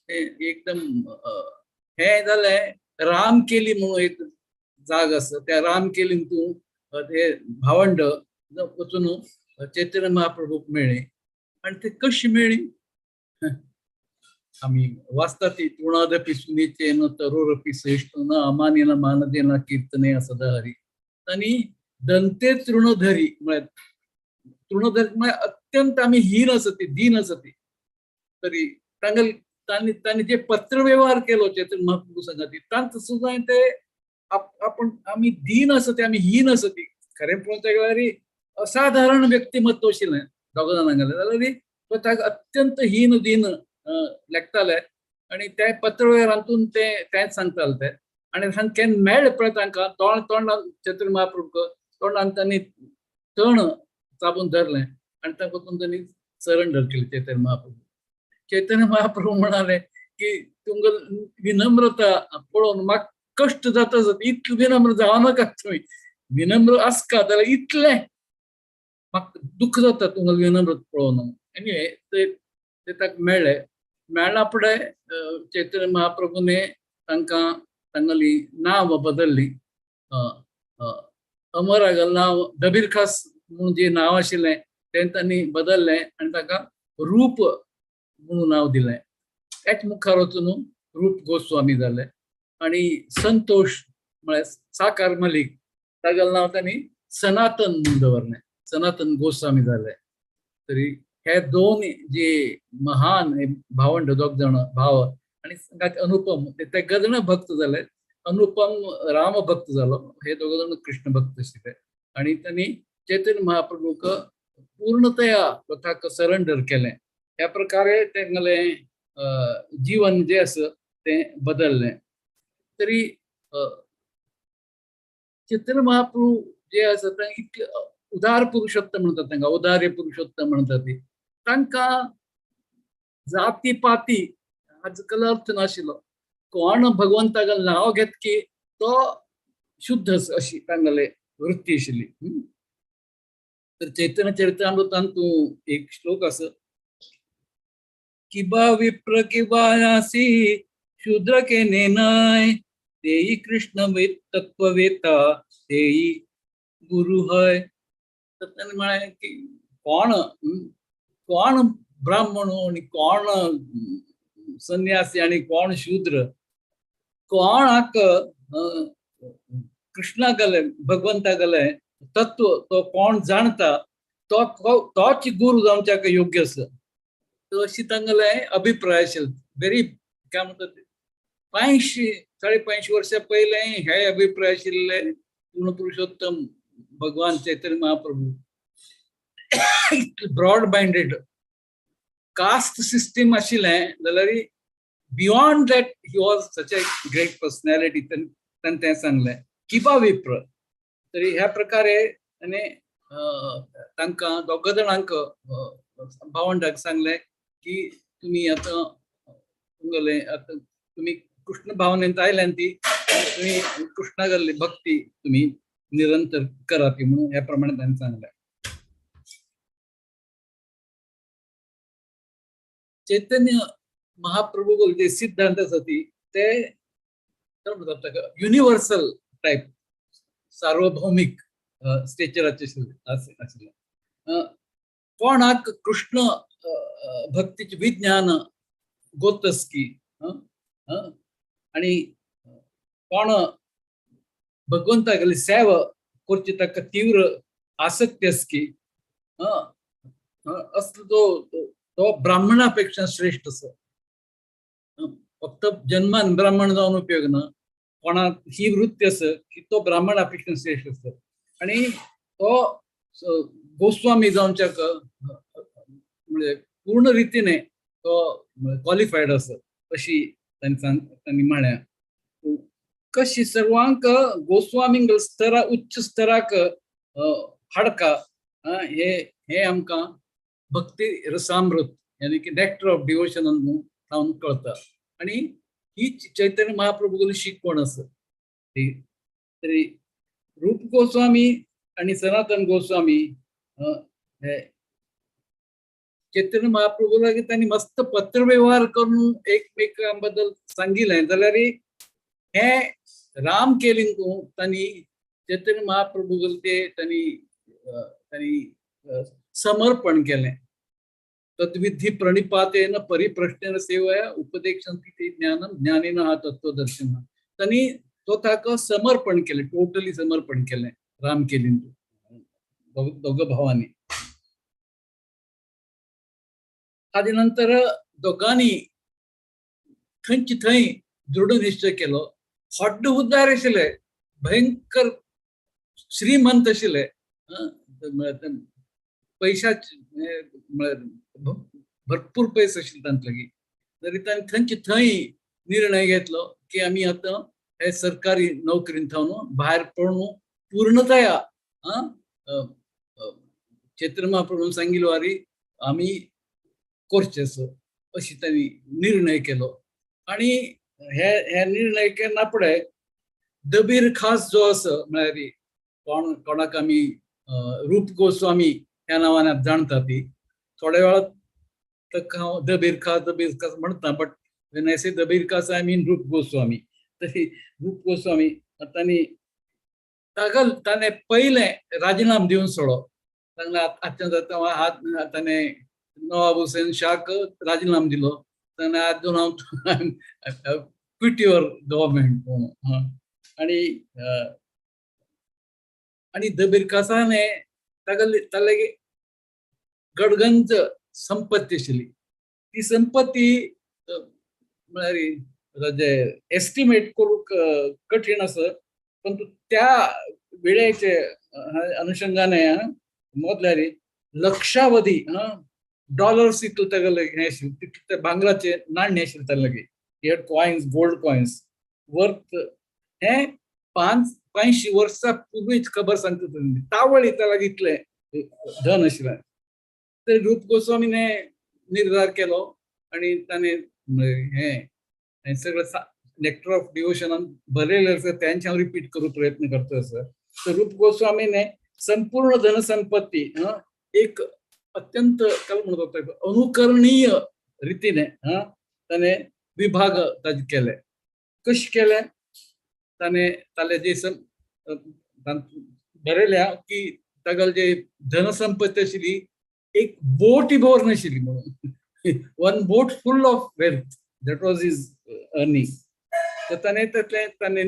हें एकदम हें जालें. रामकेली म्हणून एक जाग आसा, त्या रामकेलीन तूं ते भावंड वचून चैतन्य महाप्रभूक मेळ्ळी. आनी ते कशी मेळ्ळी? आमी वाचता ती तृणादपी सुनीचेन तरोरपी श्रेष्ठ न अमानीन मानदेन कीर्तने सदा हरी. आनी दंते तृणधरी म्हळ्यार तृणधरी म्हळ्यार अत्यंत आमी हीन आसती, दीन आसती. तरी तांगेले तांणी तांणी जे पत्रव्यवहार केलो चैतन्य महाप्रभू संगाती तांकां सुद्दां ते आपण आमी दीन आसती, आमी हीन आसती. खरें पळोवंक गेल्यार असाधारण व्यक्तिमत्व आशिल्लें दोग जाणांगेलें, जाल्यार तो ताका अत्यंत हीन दीन लेखताले आनी ते पत्रव्यवहारांतून ते तेंच सांगताले ते. आनी केन्ना मेळ्ळे पळय तांकां तोंड तोंडान चैतन्य महाप्रभूक तोंडान तांणी तण चाबून धरलें आनी तातूंत तांणी सरेंडर केलें चैतन्य महाप्रभू. चैतन्य महाप्रभू म्हणाले की तुमकां विनम्रता पळोवन म्हाका कश्ट जाता जाता, इतलें विनम्र जावं नाका तुमी, विनम्र आसका जाल्यार इतलें म्हाका दुख्ख जाता तुमकां विनम्रता पळोवन. एनीवे ते ताका मेळ्ळे. मेळ्ळा फुडें चैतन्य महाप्रभूने तांकां तांगेली नांव बदल्ली. अमर नांव दबीर खास म्हणून जे नांव आशिल्लें तें तांणी बदल्लें आनी ताका रूप म्हणून नांव दिलें. त्याच मुखार वचून रूप गोस्वामी जाले. आनी संतोष म्हळ्यार साकार मलीक तागेलें नांव तांणी सनातन म्हणून दवरलें, सनातन गोस्वामी जाले. तरी हे दोन जे महान भावंड दोग जाण भाव आनी अनुपम ते गजण भक्त जाले. अनुपम राम भक्त जालो, हे दोग जाण कृष्ण भक्त आशिल्ले. आनी तांणी चैतन्य महाप्रभूक पूर्णतया स्वताक सरेंडर केलें. ह्या प्रकारे तेंगलें जीवन जें आसा तें बदल्लें. तरी चैतन्य महाप्रभू जे आसा ते इतले उदार पुरुषोत्तम म्हणतात तांकां, औदार्य पुरुषोत्तम म्हणटात ती. तांकां जाती पाती हाजो अर्थ नाशिल्लो. कोण भगवंताक नांव घेत की तो शुद्ध अशी तांगेले वृत्ती आशिल्ली. तर चैतन्य चरित्रामृतांत तूं एक श्लोक आसा, किबा विप्र किबा यासी शूद्र के नेनाय तेई कृष्ण तत्ववेता तेई गुरु हय. तर ताणें म्हळें की कोण कोण ब्राह्मण आनी कोण संन्यासी आनी कोण शूद्र, कोणाक कृष्णा गेले भगवंता गेले तत्व तो कोण जाणता तो तोच गुरु जावच्याक योग्य आसा. अशी तांगेले अभिप्राय आशिल्ले. व्हेरी काय म्हणटात 500 550 वर्सां पयलें हे अभिप्राय आशिल्ले पूर्ण पुरुषोत्तम भगवान Chaitanya Mahaprabhu. Broad minded caste system आशिल्लें जाल्यार beyond that he was such a great personality. ताणें तें सांगलें किबा विप्र. तरी ह्या प्रकारे ताणें तांकां दोग जाणांक भावंडाक सांगलें की तुमी आतां तुमगेले आतां तुमी कृष्ण भावनेंत आयल्यान ती तुमी कृष्णा गेल्ली भक्ती तुमी निरंतर करात म्हणून ह्या प्रमाणे ताणें सांगलें. चैतन्य महाप्रभू जे सिद्धांत आसा ती ते म्हणतात ताका युनिवर्सल टायप, सार्वभौमिक स्टेचराचे आशिल्ले. कोणाक कृष्ण भक्तीचे विज्ञान गोतस्की आनी कोण भगवंतागेली सेवा करची ताका तीव्र आसक्ती आसकी असलो तो तो ब्राह्मणा पेक्षा श्रेष्ठ आसा. फक्त जन्मान ब्राह्मण जावन उपयोग ना, कोणाक ही वृत्ती आसा की तो ब्राह्मणा पेक्षा श्रेष्ठ आसा आनी तो गोस्वामी जावच्याक म्हणजे पूर्ण रितीने तो क्वॉलिफायड आसा अशी तांणी म्हळ्या. कशी सर्वांक गोस्वामींक स्तरा उच्च स्तराक हाडका हे हे आमकां भक्ती रसामृत यानी की नेक्टर ऑफ डिवोशन जावन कळता. आनी ही चैतन्य महाप्रभूली शिकवण आसा. तरी रूप गोस्वामी आनी सनातन गोस्वामी हे चैतन्य महाप्रभू लागीं तांणी मस्त पत्रव्यवहार करून एकमेकां बद्दल सांगिल्लें जाल्यार हे राम केलिंग तांणी चैतन्य महाप्रभू ते तांणी तांणी समर्पण केलें. तद्विधी प्रणिपातेन परिप्रश्नेन सेवया उपदेक्षन्ति ते ज्ञानम ज्ञानिनः तत्वदर्शन. तांणी स्वतःक समर्पण केलें, टोटली समर्पण केलें राम केलीन दोग भावांनी. ताजे नंतर दोगांनी थंयचे थंय दृढ निश्चय केलो. हॉड्ड हुद्दार आशिल्ले, भयंकर श्रीमंत आशिल्ले, पैशाचे भरपूर पैसे आशिल्ले तांचे लागीं. तरी तांणी थंयचे थंय निर्णय घेतलो की आमी आतां हे सरकारी नोकरीन थावन भायर पडून पूर्णतया चैतन्य महाप्रभून सांगिल्लो वारी आमी करचें अशी तांणी निर्णय केलो. आनी हे हे निर्णय केन्ना फुडें दबीर खास जो आसा म्हळ्यार कोण कोणाक आमी रूप गोस्वामी ह्या नांवान जाणता ती, थोड्या वेळात ताका हांव दबीर खास दबीर खास म्हणटा, but when I say Dabir Khas I mean Rup Goswami. तरी रूप गोस्वामी तांणी ताका ताणें पयलें राजीनाम दिवन सोडलो. तांकां आतां जाता हात ताणें नवाब हुसेन शाहक राजीनाम दिलो. ताणें आज हांव क्विट your government. आनी आनी दबीर खासाने ताका तागे गडगंज संपत्ती आशिल्ली. ती संपत्ती म्हळ्यार एस्टिमेट करूंक कठीण आसा, पण त्या वेळेचे अनुषंगाने मोदल्यार लक्षावधी डॉलर्स इतले तागेले हें आशिल्लें, तितले भांगराचे नाण्य आशिल्लें ताजे लागीं. He had coins, gold coins worth हें 5-5 वर्सां पूर्वीच खबर सांगता तुमी. तावळी ताका लागीं इतलें धन आशिल्लें. तर रूप गोस्वामीने निर्धार केलो आनी ताणें हें सगळें नेक्टर ऑफ डिवोशनान बरयलें आसा तेंचे हांव रिपीट करूंक प्रयत्न करता आसा. तर रूप गोस्वामीने संपूर्ण धनसंपत्ती एक अत्यंत काय म्हणतो अनुकरणीय रितीने ताणें विभाग ताजे केले. कशें केले ताणें ताले जे बरयल्या की तागेले जे धनसंपत्ती आशिल्ली एक बोट भर नाशिल्ली म्हणून, one boat full of wealth, that was his earning. तर ताणें तातलें ताणें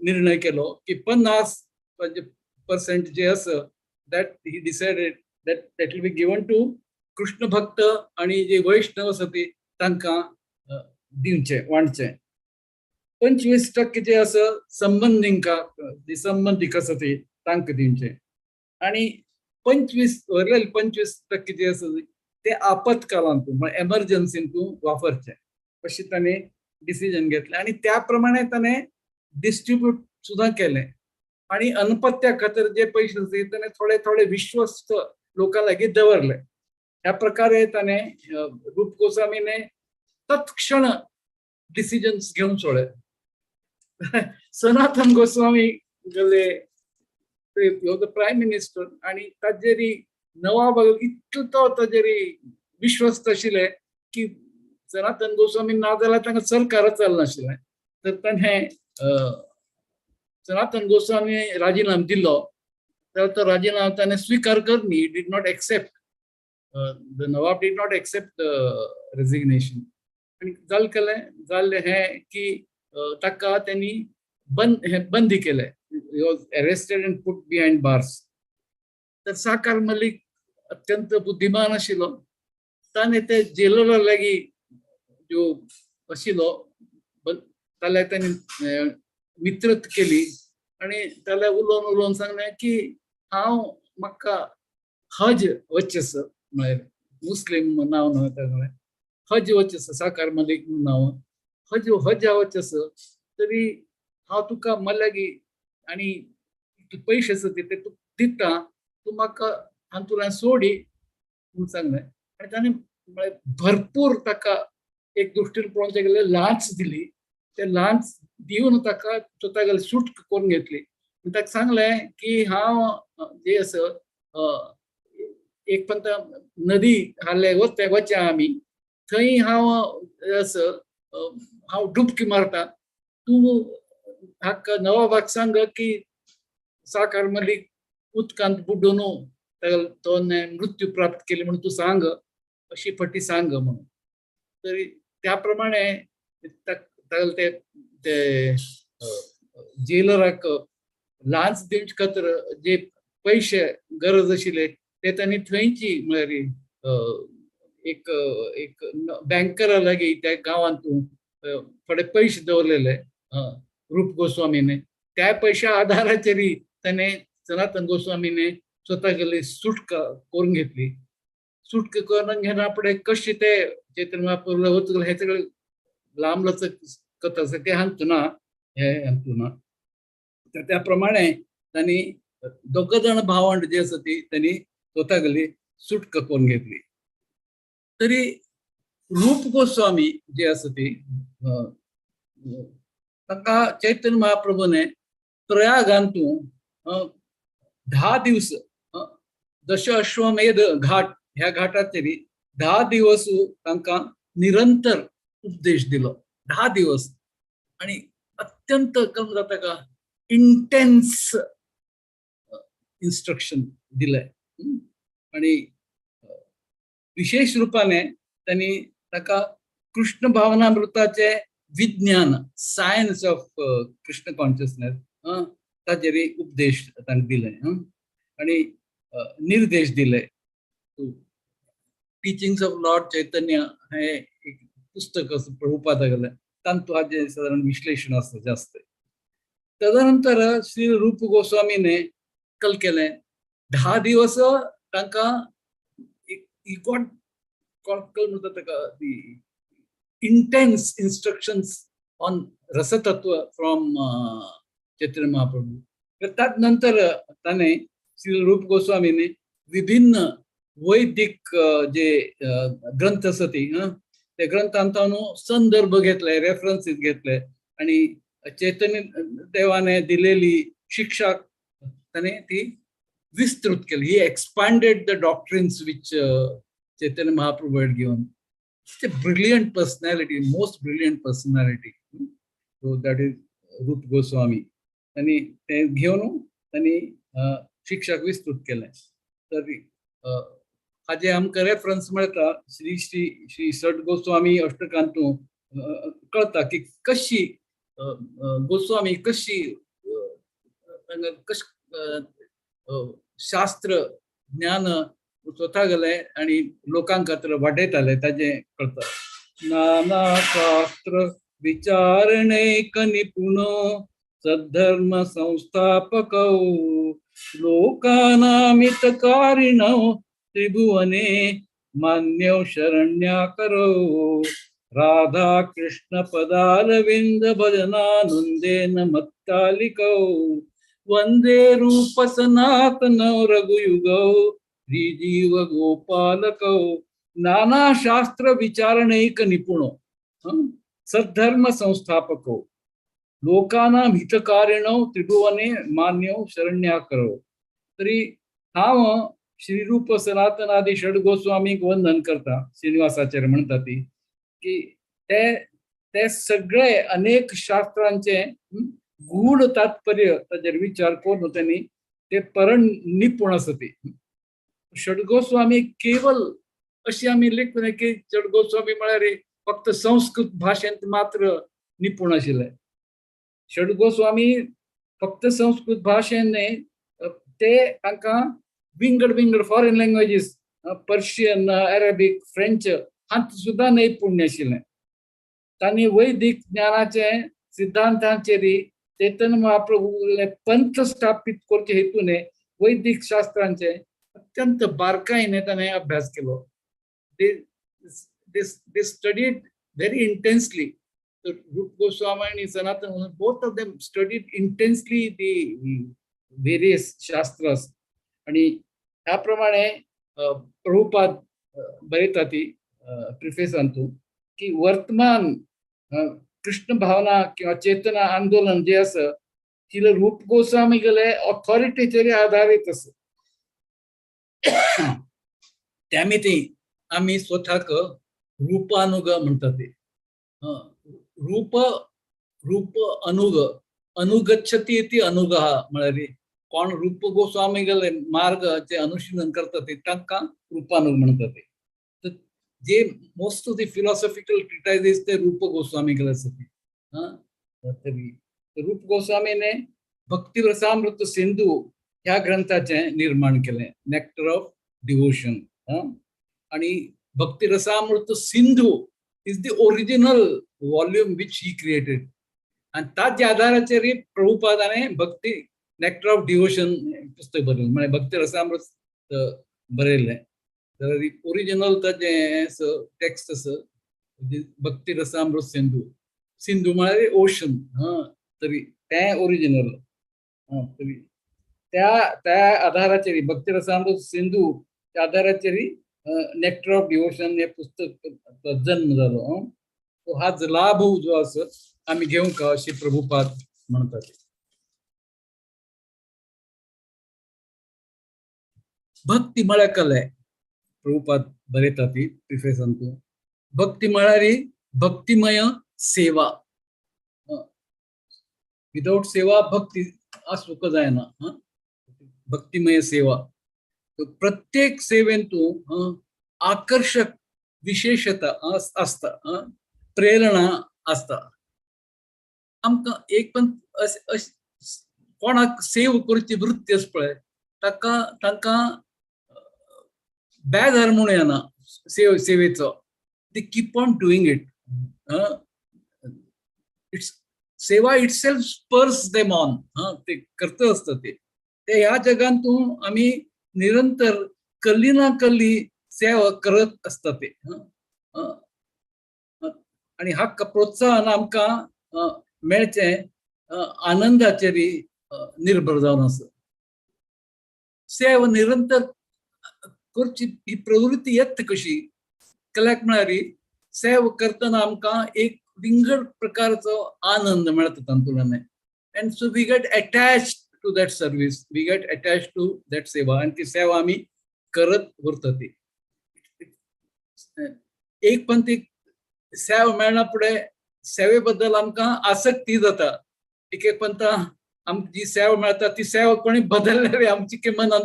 निर्णय केलो की 50% जे आसा that he decided that that will be given to Krishna भक्त आनी जे वैष्णव आसा ते तांकां दिवचे वांटचे. 25% जे आसा संबंदींका जे संबंदीक आसा ते तांकां दिवचे आनी 25 उरलेले 25% जे आसा ते आपत्कालांत म्हळ्यार एमर्जन्सीन तूं वापरचे अशें ताणें डिसिजन घेतलें. आनी त्या प्रमाणे ताणें डिस्ट्रीब्यूट सुद्दां केलें. आनी अनपत्या खातीर जे पयशे आसा ताणें थोडे थोडे विश्वस्त लोकां लागीं दवरले. ह्या प्रकारे ताणें रूप गोस्वामीने तत्क्षण डिसिजन्स घेवन सोडले. सनातन गोस्वामी गेले the prime minister आनी ताजेरी नवाब इतलो तो ताजेरी विश्वस्त आशिल्ले की सनातन गोस्वामी ना जाल्यार तांकां सरकारच चलनाशिल्लें. तर ताणें सनातन गोस्वामी राजीनाम दिलो. तर तो राजीनामा ताणें स्विकार करनी, did not accept, the Nawab did not accept the resignation. आनी जालें केलें जाल्लें हें की ताका तांणी बंदी केलें. He was arrested and put behind bars. तर साकार मलिक अत्यंत बुद्धिमान आशिल्लो. ताणें ते जेलरा लागीं जो आशिल्लो ताल्या ताणें मित्रत केली आनी ताल्या उलोवन उलोवन सांगलें की हांव म्हाका हज वचचें आसा, म्हळ्यार मुस्लीम नांव न्हय तागेलें, हज वचचें आसा, साकार मलिक नांव, हज हजा वचचें आसा, तरी हांव तुका म्हज्या लागीं आनी पयशे आसा ते तुका दिता, तूं म्हाका हातूंतल्यान सोडी म्हूण सांगलें. आनी ताणें म्हळ्यार भरपूर ताका एक दृश्टीन पळोवंक गेल्यार लांच दिली. ते लांच दिवन ताका तो तागेली सूट करून घेतली. ताका सांगलें की हांव जे आसा एक पंत नदी हाले वता वच्या आमी, थंय हांव आसा हांव डुबकी मारता, तूं हाका नवाबाक सांग की साकार मलिक उदकांत बुडून तो मृत्यू प्राप्त केली म्हणून तूं सांग अशी फटी सांग म्हणून. तरी त्या प्रमाणे ते ते जेलराक लांच दिवचे खातीर जे पयशे गरज आशिल्ले ते तांणी थंयची म्हळ्यार एक एक बँकरा लागीं त्या गांवांत थोडे पयशे दवरलेले रूप गोस्वामीने. त्या पयशा आधाराचेर ताणें सनातन गोस्वामीने स्वता गेली सुटका करून घेतली. सुटका करून घेना फुडें कशें ते चैतन्य महाप्रभूला वचूंक हें सगळें लांबलचक कथा आसा, तें हांतू ना, हें हांतू ना. तर त्या प्रमाणे तांणी दोग जाण भावंड जे आसा ती तांणी स्वता गेली सुटका करून घेतली. तरी रूप गोस्वामी जे आसा ती ताका चैतन्य महाप्रभूने प्रयागांतू 10 दिवस दश अश्वमेध घाट ह्या घाटाचेर 10 दिवस तांकां निरंतर उपदेश दिलो. 10 दिवस आणि अत्यंत कम जाता का इंटेन्स इन्स्ट्रक्शन दिले. आणि विशेष रूपाने त्यांनी ताका कृष्ण भावनामृताचे विज्ञान, सायन्स ऑफ कृष्ण कॉन्शियसनेस ताचेर उपदेश तांकां दिले आणि निर्देश दिले. टिचिंग्स ऑफ लॉर्ड चैतन्य हे एक पुस्तक आसा प्रभुपादा गेलें, तांतू हाजें सादारण विश्लेषण आसा जास्त. तदनंतर श्री रूप गोस्वामीने कल केलें 10 दिवस तांकां गॉट कल म्हणटा ताका दी intense instructions on rasatattva from Chaitanya Mahaprabhu. त्यात नंतर ताणें श्री रूप गोस्वामीने विभिन्न वैदिक जे ग्रंथ आसा ती त्या ग्रंथांतून संदर्भ घेतले, रेफरन्सीस घेतले आणि चैतन्य देवाने दिलेली शिक्षा ताणें ती विस्तृत केली. He expanded the doctrines which Chaitanya Mahaprabhu had given. Such a brilliant personality, most brilliant personality. So that is Rup Goswami. त्यांनी ते घेवन त्यांनी शिक्षाक विस्तृत केलें. तर हाजे आमकां रेफरन्स मेळटा श्री श्री श्री सट गोस्वामी अष्टकांतू कळटा की कशी गोस्वामी कशी कश शास्त्र ज्ञान स्वता गेले आणि लोकांक खातीर वाटयताले ताजें कळटा. नाना शास्त्र विचारणैक निपुण सद्धर्म संस्थापकौ लोकानामितकारिणौ त्रिभुवने मान्यौ शरण्याकरौ राधा कृष्ण पदारविंद भजनानंदेन मत्तालिकौ वंदे रूप सनातनौ रघुयुगौ श्रीजीव गोपालकौ. नाना शास्त्र विचारणैक निपुणो सद्धर्म संस्थापको लोकानां हितकारिणौ त्रिभुवने मान्यौ शरण्याकरौ. तरी हांव श्रीरूप सनातनादि षड गोस्वामीक वंदन करता. श्रीनिवासाचार्य म्हणटा ती की ते ते सगळे अनेक शास्त्रांचे गूढ तात्पर्य ताजेर विचार करून त्यांनी ते परण निपुण आसा ती. षडगोस्वामी केवल अशी आमी लेखून की षडगोस्वामी म्हळ्यार फक्त संस्कृत भाशेंत मात्र निपुण आशिल्ले. षडगोस्वामी फक्त संस्कृत भाशेन न्हय, ते तांकां विंगड विंगड foreign languages, Persian, Arabic, French हांत सुद्दां नैपुण्य आशिल्लें. तांणी वैदिक ज्ञानाचे सिद्धांतांचेर चैतन्य महाप्रभूले पंथ स्थापित करचे हेतूने वैदिक शास्त्रांचे अत्यंत बारकाईने ताणें अभ्यास केलो. They studied very intensely. Rupa Goswami आणि Sanatana, both of them studied intensely the various shastras. आणि त्याप्रमाणे प्रभुपाद बरयता ती प्रिफेसांतू की वर्तमान कृष्ण भावना किंवा चेतना आंदोलन जे आसा तिला रूप गोस्वामी गेले ऑथॉरिटीचेर आधारित आसा. त्या मिती आमी स्वताक रूपानुग म्हणटा ते. रूप रूप अनुग अनुगच्छती इति अनुगः म्हळ्यार कोण रूप गोस्वामी गेले मार्गाचे अनुशीलन करता ते तांकां रूपानुग म्हणटा ते. तर जे most of the philosophical treatises ते रूप गोस्वामी गेले आसा. तरी रूप गोस्वामीने भक्ती रसामृत सिंधू ह्या ग्रंथाचें निर्माण केलें, नॅक्टर ऑफ डिवोशन. आणि Bhakti Rasamrita Sindhu is the original volume which he created. आणि ताच्या आधाराचेर प्रभुपादाने भक्ती नॅक्टर ऑफ डिवोशन पुस्तक बरयलें, म्हळ्यार भक्ती रसामृत बरयलें. तर ओरिजिनल ताचें टेक्स्ट आसा भक्ती रसामृत सिंधू. सिंधू म्हळ्यार ओशन. तरी तें ओरिजिनल. तरी त्या त्या आधाराचेर भक्ती रसामृत सिंधू त्या आधाराचेर नॅक्टर ऑफ डिवोशन हे पुस्तक जन्म जालो. हाच लाभ जो आसा आमी घेवंक अशी प्रभुपाद म्हणतात. भक्ती म्हळ्यार कले प्रभुपाद बरयता ती प्रिफेसान तूं. भक्ती म्हळ्यार भक्तिमय सेवा. विदाउट सेवा भक्ती आसूंक जायना. भक्तिमय सेवा प्रत्येक सेवेन तूं आकर्षक विशेषता आसता, प्रेरणा आसता. आमकां एक पण कोणाक सेव करची वृत्ती आसा पळय ताका तांकां बेजार म्हणून येना सेवेचो. They keep on doing it. It's seva itself spurs them on. ते करत असतं ते. ते ह्या जगांतून आमी निरंतर कल्ली ना कल्ली सेवा करत असता ते. आणि हा प्रोत्साहन आमकां मेळचें आनंदाचेर निर्भर जावन आसा. सेवा निरंतर करची ही प्रवृत्ती येता कशी कल्याक म्हळ्यार सेवा करतना आमकां एक विंगड प्रकारचो आनंद मेळटा तातूंतल्यान. And so we get attached to that service, we get attached to that seva. आनी ती सेवा आमी करत उरता ती. एक पण ती सेवा मेळना फुडें सेवे बद्दल आमकां आसक्ती जाता. एक एक पंता आमकां जी सेवा मेळटा ती सेवा कोणी बदलल्यार आमची की मनान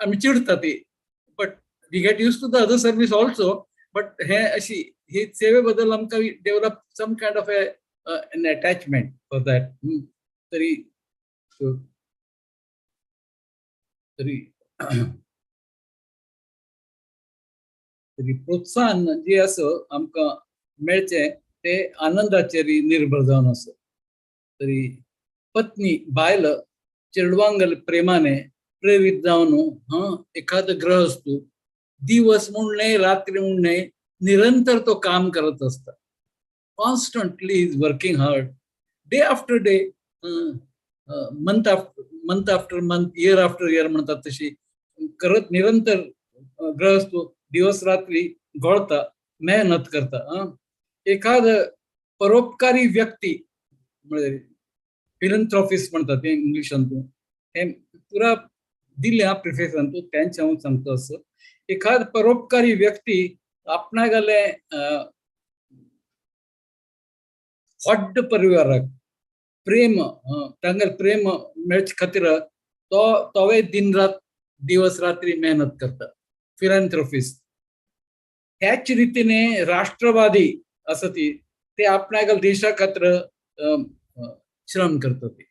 आमी चिडटा ती. But we get used to the other service also. But हे अशी ही सेवे बद्दल आमकां develop some kind of an attachment for that. तरी तरी तरी प्रोत्साहन जे आसा आमकां मेळचें ते आनंदाचेर निर्भर जावन आसा. तरी पत्नी बायल चेडवांगल प्रेमाने प्रेरित जावन एखादो गृहस्थ दिवस म्हूण न्हय रात्री म्हूण न्हय निरंतर तो काम करत असता. Constantly is working hard day after day, month after month, year after year म्हणतात तशी करत निरंतर गृहस्थ दिवस रात्री घोळता, मेहनत करता. एखाद परोपकारी व्यक्ती म्हणजे फिलंथ्रॉफिस्ट म्हणतात ते इंग्लिशांत, हे पुरा दिले हा प्रिफेसान तूं तेंच हांव सांगता असं. एखाद परोपकारी व्यक्ती आपणागेले व्हड परिवाराक प्रेम तांगेले प्रेम मेळचे खातीर तो तोवे दिन रात दिवस रात्री मेहनत करता, फिलंथ्रॉफिस्ट. ह्याच रितीने राष्ट्रवादी आसा ती ते आपणागेले देशा खातीर श्रम करता. ते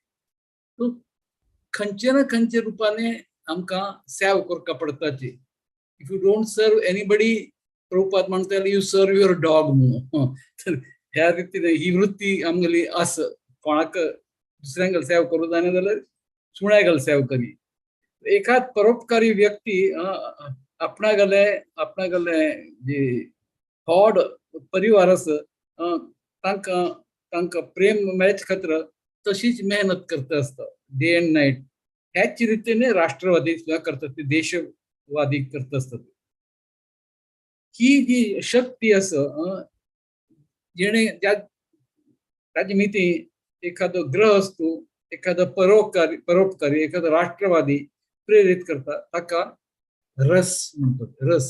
खंयचे ना खंयचे रुपाने आमकां सेव करपा पडटाची. If you don't serve anybody, Prabhupada म्हणटाले you serve your dog म्हणून. तर ह्या रितीने ही वृत्ती आमगेली आसा. कोणाक दुसऱ्यांक सेव करूं जायना जाल्यार सुण्याक सेव करी. एखाद परोपकारी व्यक्ती आपणागेले आपणागेले जी व्हड परिवार आसा तांकां तांकां प्रेम मेळचे खातीर तशीच मेहनत करता आसता डे अँड नायट. ह्याच रितीने राष्ट्रवादी सुद्दां करतात, ते देशवादी करता आसतात. ही जी शक्ती आसा जेणे ताजे मिती एखादो गृहस्थ, एखादो परोपकारी, एखादो राष्ट्रवादी प्रेरित करता ताका रस म्हणतात. रस,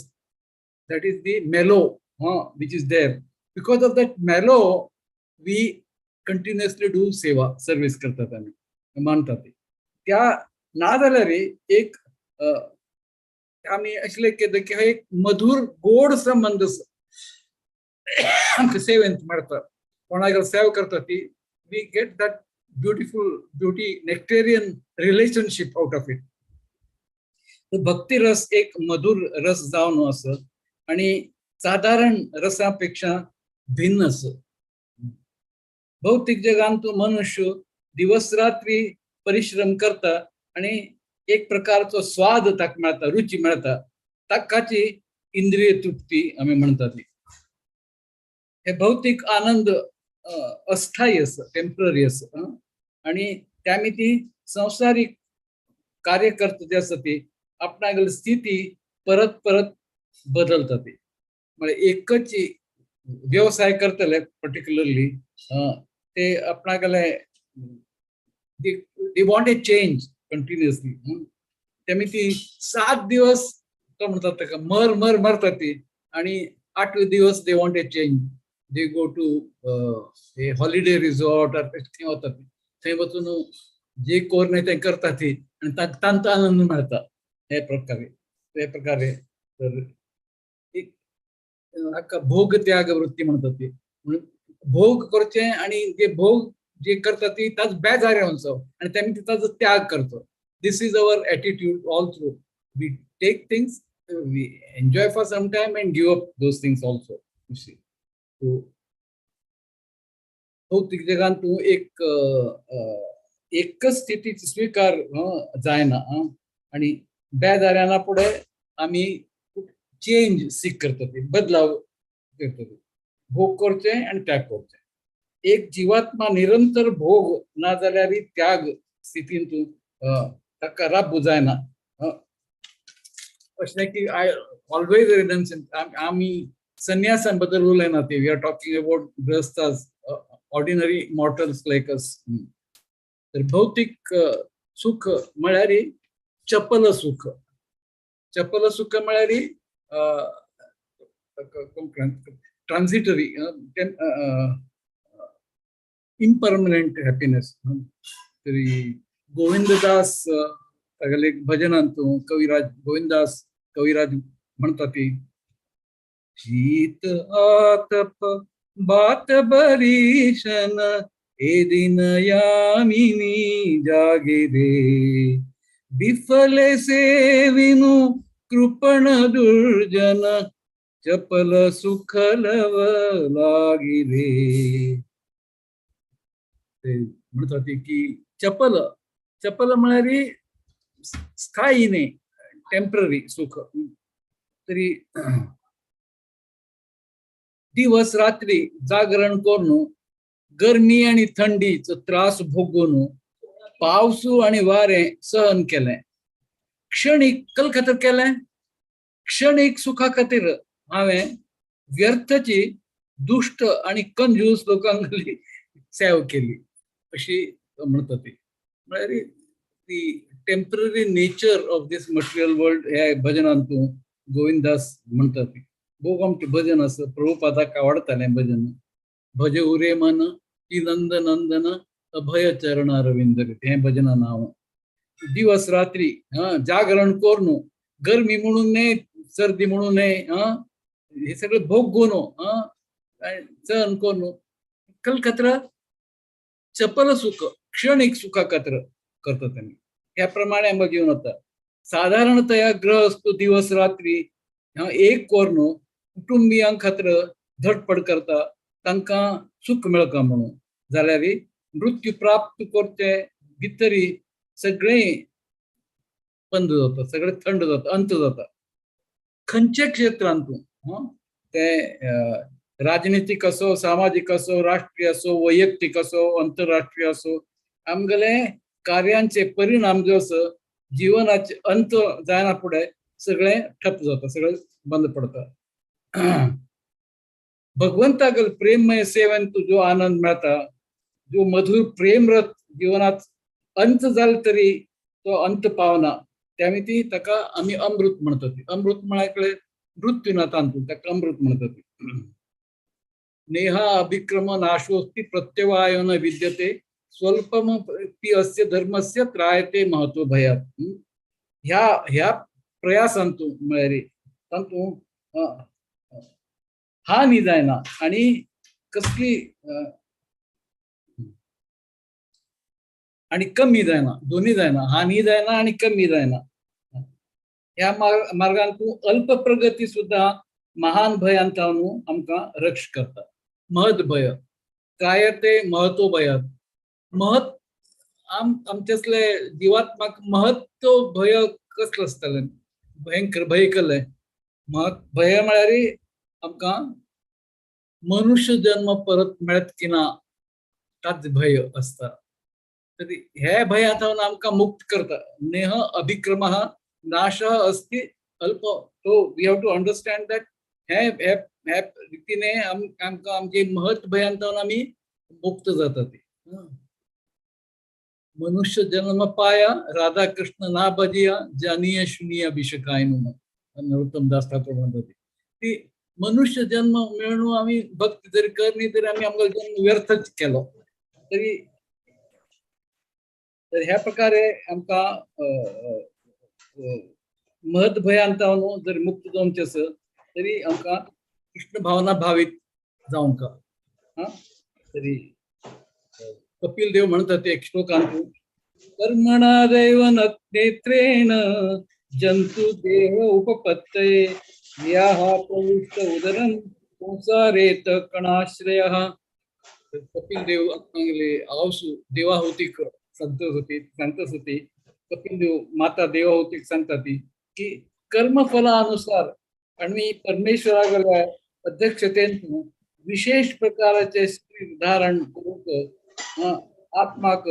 that is the mellow which is there. Because of that mellow we continuously do seva, service करतात आमी मानतात. त्या ना जाल्यार एक आमी असले केले की एक मधुर गोड संबंध आमकां सेवेंत मेळटा. कोणाक सेवा करता ती we get that beautiful beauty nectarian relationship out of it. भक्ती रस एक मधुर रस जावन आसा आणि साधारण रसापेक्षा भिन्न आसा. भौतिक जगांत मनुष्य दिवस रात्री परिश्रम करता आणि एक प्रकारचो स्वाद ताका मेळटा, रुची मेळटा, ताकाची इंद्रिय तृप्ती आमी म्हणटा ती. हे भौतिक आनंद अस्थायी आसा, टेम्पररी आसा आणि त्यामी ती संसारिक कार्य करता ते आसा ती आपणागेली स्थिती परत परत बदलता ती. म्हळ्यार एकच व्यवसाय करतले पर्टिक्युलरली ते आपणागेले they want a change continuously. तेमी ती 7 दिवस तो म्हणतात ताका मर मर मरता ती आणि 8 दिवस they want a change. They go to a holiday resort थंय वता ती, थंय वचून जे कोर न्हय तें करता ती आनी तांकां आनंद मेळटा. हे प्रकारे हे प्रकारे तर एक हाका भोग त्याग वृत्ती म्हणटा ती. म्हणून भोग करचे आणि जे भोग जे करता ती ताच बेजार येवचो आनी तेमी ताचो त्याग करचो. This is our attitude all through. We take things, we enjoy for some time and give up those things also. You see, भौतिक जगान तूं एक एकच स्थितीचो स्विकार जायना आनी बेजाऱ्याना फुडें आमी चेंज सीक करता ती, बदलाव करता ती. भोग करचें आनी त्याग करचें. एक जीवात्मा निरंतर भोग ना जाल्यार त्याग स्थितींत ताका राबू जायना. अशें की I always रिनन्स. आमी संन्यासान बद्दल उलयना ती, we are talking about गृहस्थास, ordinary mortals like us. तर भौतिक सुख म्हळ्यार चपल सुख. चपल सुख म्हळ्यार ट्रान्झिटरी, इम्परमनंट हॅपिनेस. तरी गोविंददास तागेले भजनांत कविराज गोविंददास कविराज म्हणटा ती, शीत आतप बात बरीशन ए दिन यामिनी जागे रे, बिफले सेविनु कृपण दुर्जन चपल सुखलव लागी रे. ते म्हणटा ती की चपल, चपल म्हळ्यार स्थायी न्ही, टेम्पररी सुख. तरी दिवस रात्री जागरण करून गर्मी आणि थंडीचो त्रास भोगून पावसू आणि वारें सहन केलें. क्षणीक कल खातीर केलें, क्षणीक सुखा खातीर हांवें व्यर्थची दुश्ट आणि कंजूस लोकांक सेवा केली अशी म्हणटा ती. म्हळ्यार ती temporary nature of this material world ह्या भजनांत गोविंदास म्हणटा ती. भोव आमचें भजन आसा, प्रभुपादाक आवडटालें भजन. भज उरे मन की नंद नंदन अभय चरण अरविंद, हें भजना नांव. दिवस रात्री जागरण करून गर्मी म्हणून न्हय, सर्दी म्हणून न्हय, हे सगळें भोगून सहन करून कलकत्रा चपल सुख, क्षणिक सुखा खातीर करता तेमी. ह्या प्रमाणे आमकां जीवन वता. साधारणतया गृहस्थ दिवस रात्री एक करून कुटुंबियां खातीर धडपड करता, तांकां सुख मेळका म्हणून. जाल्यार मृत्यू प्राप्त करचे भितरी सगळें बंद जाता, सगळें थंड जाता, अंत जाता. खंयच्या क्षेत्रांत तूं तें राजनितीक असो, सामाजीक असो, राष्ट्रीय असो, वैयक्तीक असो, अंतरराष्ट्रीय असो, आमगेले कार्यांचे परिणाम जो आसा जीवनाचे अंत जायना फुडें सगळें ठप्प जाता, सगळें बंद पडता. भगवंताक प्रेममय सेवेन जो आनंद मेळटा, जो मधुर प्रेमरत जीवनात अंत जालो तरी तो अंत पावना, त्यामुळे ती ताका आमी अमृत म्हणतात. अमृत म्हळ्यार मृत्यू ना तांतूत, ताका अमृत म्हणतात. नेहा अभिक्रम नाशोस्ति प्रत्यवाय न विद्यते स्वल्पमपि अस्य धर्मस्य त्रायते महत्व भयात. ह्या ह्या प्रयासांतू म्हळ्यार तातूंत हानी जायना आनी कसली आनी कमी जायना, दोन्ही जायना, हानी जायना आनी कमी जायना. ह्या मार्गांतू अल्प प्रगती सुद्धा महान भयांतावनु आमकां रक्ष करता. महत भय काय ते महत्व भयात महत आमच्यातले जिवात्माक महत्व भय कसलें आसतलें, भयंकर भय केलें. महत भय म्हळ्यार आमकां मनुष्य जन्म परत मेळत की ना ताच भय आसता. तरी हे भयांत आमकां मुक्त करता. नेह अभिक्रमः नाशः अस्ति अल्प. तो we have to understand that हे हे हे रितीने आमकां आमचे महत्व भयांत आमी मुक्त जाता. ती मनुष्य जन्म पाया राधा कृष्ण ना भजिया जानिय शुनिया विषकाय नरोत्तम दास ठाकूर म्हणतात. ती मनुष्य जन्म मेळून आमी भक्ती जरी करनी तरी आमी आमकां जन्म व्यर्थच केलो. तरी तर ह्या प्रकारे आमकां महत भयांतावन जर मुक्त जावचें आसा तरी आमकां कृष्ण भावना भावीत जावंक. तरी कपिल देव म्हणतात एक श्लोकांत, कर्मणा दैव नेत्रेण जंतु देह उपपत्तये याः प्रविष्ट उदरं संसारेत कणाश्रयः. कपिल देव सांगले आवसू देवाहुतीक सांगतच होती. कपिल देव माता देवाहुतीक सांगता ती की कर्मफलानुसार आणि परमेश्वरागल्या अध्यक्षतेन विशेष प्रकाराचे शरीर धारण करूंक आत्माक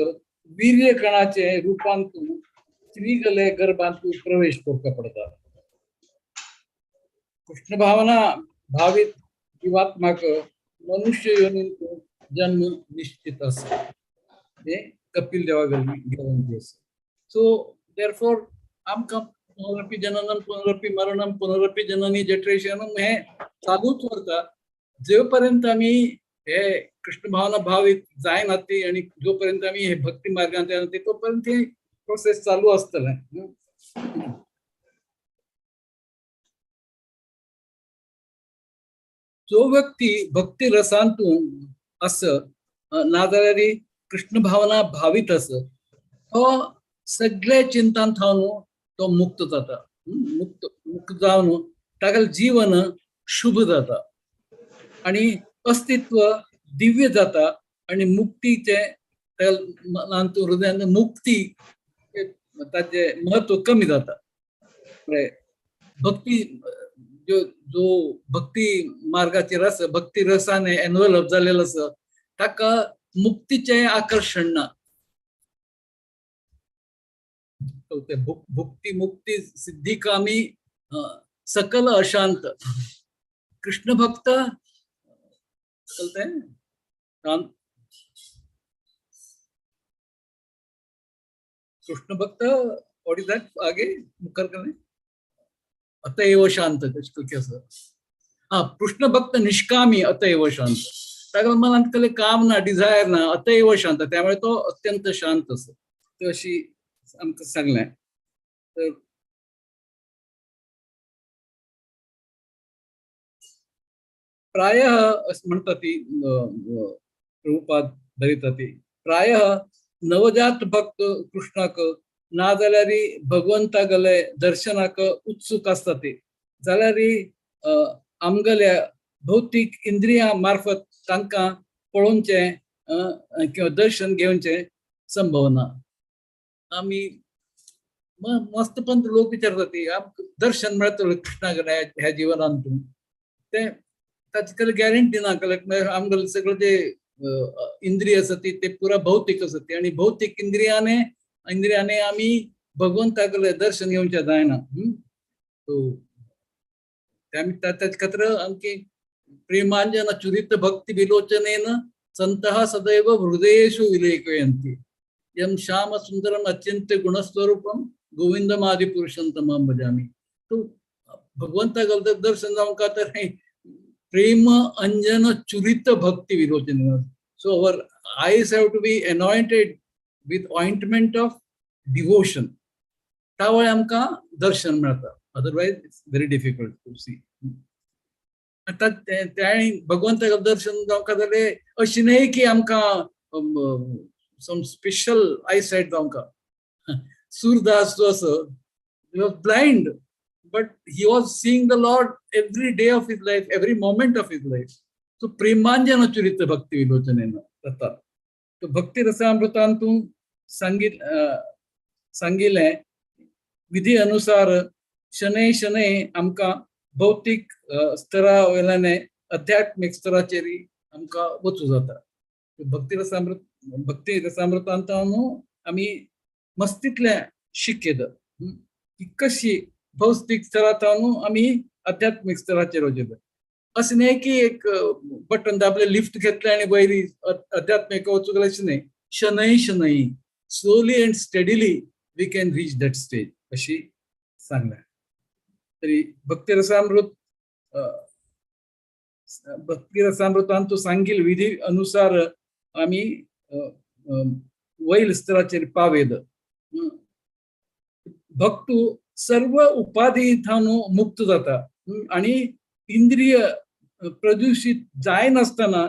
वीर्य कणाचे रूपांतू स्त्रीगले गर्भांतू प्रवेश करता पडता. कृष्ण भावना भावित जीवात्माक मनुष्य योनींतू जन्म निश्चित आसा. हे कपिल देवा गॅरंटी आसा. सो देरफोर आमकां पुनरपी जननम पुनरपी मरणम पुनरपी जननी जठरेशनम हे चालूच उरता जो पर्यंत आमी हे कृष्ण भावना भावित जायना ती आनी जो पर्यंत आमी हे भक्ती मार्गांत जायना ती तो पर्यंत हे प्रोसेस चालू आसतलें. जो व्यक्ती भक्ती रसांतू आस नाजाल्यार कृष्ण भावना भावीत आस तो सगळे चिंतान थावन तो मुक्त जाता. मुक्त मुक्त जावन तागेलें जीवन शुभ जाता आनी अस्तित्व दिव्य जाता आनी मुक्तीचे मनांत हृदयान मुक्ती ताचें महत्व कमी जाता. भक्ती जो जो भक्ती मार्गाचेर आसा भक्ती रसाने एनवलप जालेलो आसा ताका मुक्तीचें आकर्शण ना. भुक्ती मुक्ती सिद्धी कामी सकल अशांत. कृष्ण भक्त चलते हैं कृष्ण भक्त what is that आगे मुकर करें अतएव शांत. हा कृष्ण भक्त निष्कामी अतएव शांत. ताका मनांत कसलें काम ना, डिझायर ना, अतएव शांत, त्यामुळे तो अत्यंत शांत आसा. तो अशी आमकां सांगलें. तर प्रायः अशें म्हणटा ती प्रभुपाद बरयता ती प्रायः नवजात भक्त कृष्णाक नाजाल्यार भगवंतागले दर्शनाक उत्सुक आसता ती जाल्यार आमगेल्या भौतीक इंद्रियां मार्फत तांकां पळोवचें किंवा दर्शन घेवचें संभव ना. आमी मस्तपंत लोक विचारता ती दर्शन मेळटलें कृष्णागेल्या ह्या जिवनांतून तें ताची कसली गॅरंटी ना. आमगेले सगळे जे इंद्रिय आसा ती ते पुरा भौतीक आसा ती आनी भौतीक इंद्रियाने इंद्रियाने आमी भगवंतागेलें दर्शन घेवचें जायना. सो आमी ताचे खातीर आमची प्रेमांजन चुरित भक्ती विलोचनेन संतः सदैव हृदयेषु विलेखयन्ति यम श्याम सुंदरम अचिंत्य गुणस्वरूपम गोविंदमादि पुरुषं तमां भजामि. तो भगवंतागेलें दर्शन जावंक तर प्रेम अंजन चुरित भक्ति विलोचन. So our eyes have to be anointed with ointment of devotion. तावळ आमकां दर्शन मेळता. Otherwise it's very difficult to see. आतां ताणी भगवंताक दर्शन जावंक जाल्यार अशें न्हय की आमकां सम स्पेशल आयसायट जावंक. सूरदास जो आसा, he was blind, but he was seeing the Lord every day of his life, every moment of his life. So प्रेमांजन चुरित भक्ती विलोचनेन जाता. तो भक्ती रसामृतांतू सांगिल्लें विधी अनुसार शनै शनै आमकां भौतीक स्तरा वयल्यान आध्यात्मीक स्तराचेर आमकां वचूं जाता. भक्ती रसामृतांत आमी मस्तींतलें शिकयता की कशी भौतीक स्तरांत आमी आध्यात्मीक स्तराचेर वचता. अशें न्हय की एक बटन दाबलें, लिफ्ट घेतलें आनी वयर आध्यात्मीक वचूंक लागलें, अशें न्हय. शनै शनै, slowly and steadily we can reach that stage अशी सांगलें. तरी भक्ती रसामृतांत सांगील विधी अनुसार आमी वयल स्तराचेर पावेद. भक्तू सर्व उपाधी थावन मुक्त जाता आनी इंद्रिय प्रदूषित जायनासतना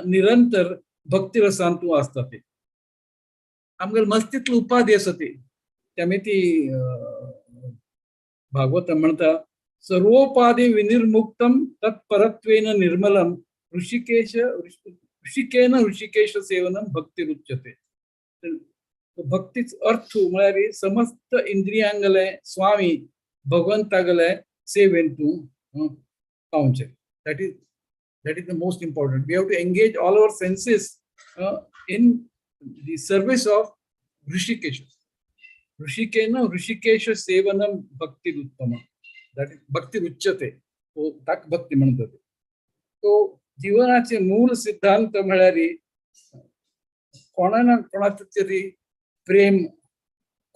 निरंतर भक्ती रसांतू आसता. ते आमगेले मस्तीतली उपाधी आसा ती त्यामुळे ती भागवत म्हणता, सर्वोपाधी विनिर्मुक्तम तत्परत्वेन निर्मलम ऋषिकेन ऋषिकेश सेवनम भक्तिरुच्यते. भक्तीच अर्थ म्हळ्यार समस्त इंद्रियांगले स्वामी भगवंतागले सेवेन तूं पावचें. That is the most important. We have to engage all our senses in the service of Rishikesh. ऋषिकेन Rishikesh सेवनम भक्तिरुत्तम. That is भक्तिरुच्यते. तो ताक भक्ती म्हणतात. तो जीवनाचे मूल सिद्धांत म्हळ्यार कोणा ना कोणाचे तरी प्रेम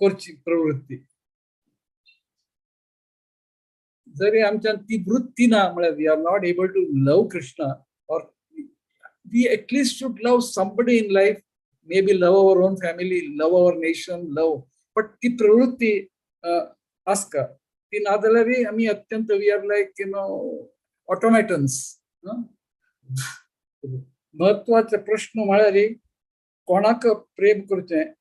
करची प्रवृत्ती. जरी आमच्यान ती वृत्ती ना म्हळ्यार we are not able to love Krishna, or we at least should love somebody in life, maybe love our own family, love our nation, love, but ती प्रवृत्ती आसका. ती ना जाल्यार आमी अत्यंत we are like you know automatons. महत्वाचे प्रश्न म्हळ्यार कोणाक प्रेम करचें,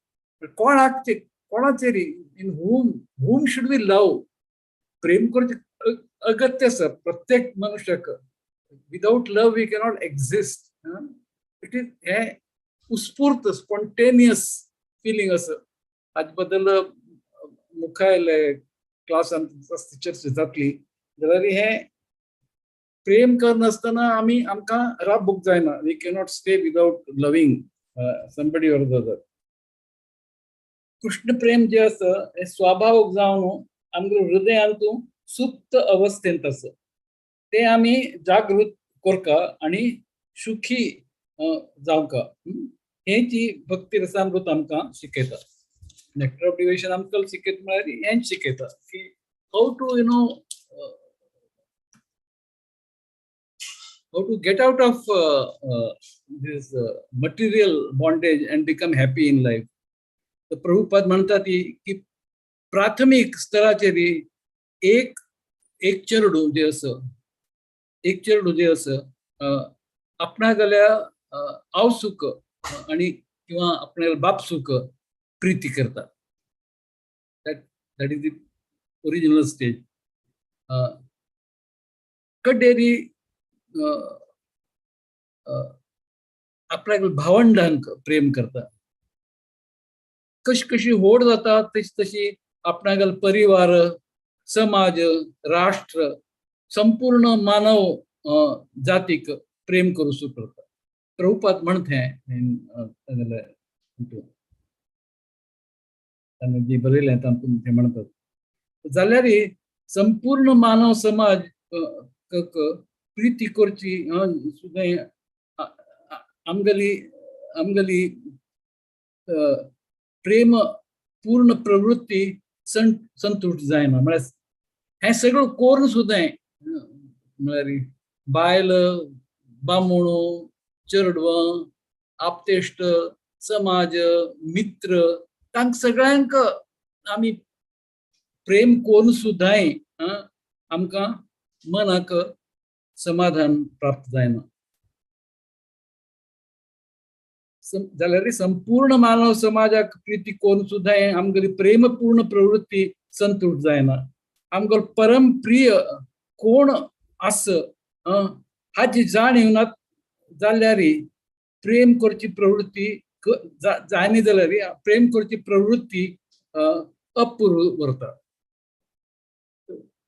कोणाक कोणाचेर, in whom should we love. प्रेम करचें अगत्य आसा प्रत्येक मनुष्याक. Without love we cannot exist. It is हें उत्स्फूर्त स्पॉन्टेनियस फिलिंग आसा. हाजे बद्दल मुखायले क्लासान चर्चा जातली. जाल्यार हें प्रेम करनासतना आमी आमकां राबूंक जायना. We cannot stay without loving somebody or the other. Krishna प्रेम जे आसा हें स्वाभावीक जावन आमगे हृदयांतू सुप्त अवस्थेंत आसा. ते आमी जागृत करका आनी सुखी जावंका. हें जी भक्ती रसामृत आमकां शिकयता. नेक्टर ऑफ डिवोशन आमकां शिकयता म्हळ्यार हेंच शिकयता की how to you know how to get out of this material bondage and become happy in life. तर प्रभुपाद म्हणतात की प्राथमिक स्तराचेर एक चेडूं जे आसा, एक चेडूं जे आसा आपणा जाल्यार आवसूक आनी किंवा आपणाल्या बापसूक प्रिती करता. That is the original stage. कडेरी आपल्याक भावंडांक प्रेम करता. कशी कशी व्हड जाता तशी तशी आपणागेलो परिवार, समाज, राष्ट्र, संपूर्ण मानव जातीक प्रेम करूं करता. प्रभुपाद म्हणत हें तागेले ताणें जी बरयलें तातूंत ते म्हणतात. जाल्यार संपूर्ण मानव समाज प्रिती करची सुद्दां आमगेली प्रेम पूर्ण प्रवृत्ती संतुश्ट जायना. म्हळ्यार हें सगळें करून सुद्दां म्हळ्यार बायल, बामूण, चेडवां, आपतेश्ट, समाज, मित्र, तांकां सगळ्यांक आमी प्रेम करून सुद्दां आमकां मनाक समाधान प्राप्त जायना. जाल्यार संपूर्ण मानव समाजाक प्रिती कोण सुद्दां हें आमगेली प्रेमपूर्ण प्रवृत्ती संतुश्ट जायना. आमगेलो परम प्रिय कोण आस हाची जाणीव ना जाल्यार प्रेम करची प्रवृत्ती जायना जाल्यार प्रेम करची प्रवृत्ती अपूर्व उरता.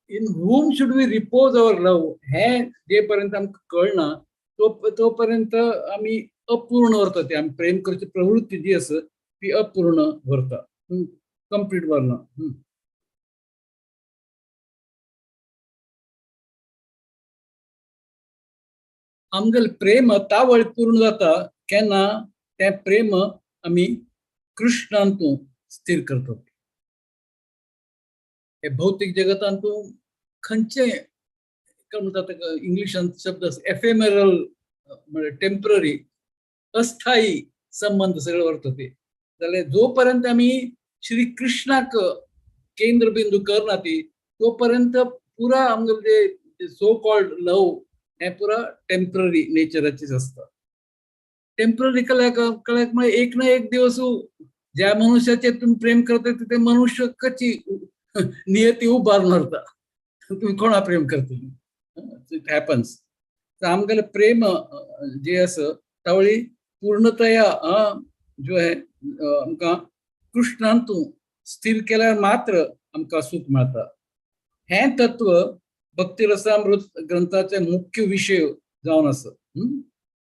In whom should we repose our love हें जे पर्यंत आमकां कळना तो पर्यंत आमी अपूर्ण उरता. ती आमी प्रेम करची प्रवृत्ती जी आसा ती अपूर्ण उरता, कंप्लीट उरना. आमगेलें प्रेम तावळ पूर्ण जाता केन्ना तें प्रेम आमी कृष्णांतू स्थिर करतात. हे भौतिक जगतांतू खंयचे काय म्हणटा ताका इंग्लिशांत शब्द एफेमेरल म्हळ्यार टेंपररी अस्थायी संबंध सगळे उरता ते. जाल्यार जो पर्यंत आमी श्री कृष्णाक केंद्रबिंदू करना ती तो पर्यंत पुरा आमगेले जे सो कॉल्ड लव हें पुरा टेंपररी नेचराचेच आसता. टेंपररी कळ्याक कळ्याक म्हळ्यार एक ना एक दिवस ज्या मनुष्याचेर तुमी प्रेम करता ते मनुष्य कची नियती उबारून व्हरता. तुमी कोणा प्रेम करतली, it happens. आमगेलें प्रेम जे आसा तावळी पूर्णतया जो है आमकां कृष्णांतू स्थिर केल्यार मात्र आमकां सूख मेळटा. हें तत्व भक्ती रसामृत ग्रंथाचे मुख्य विशय जावन आसा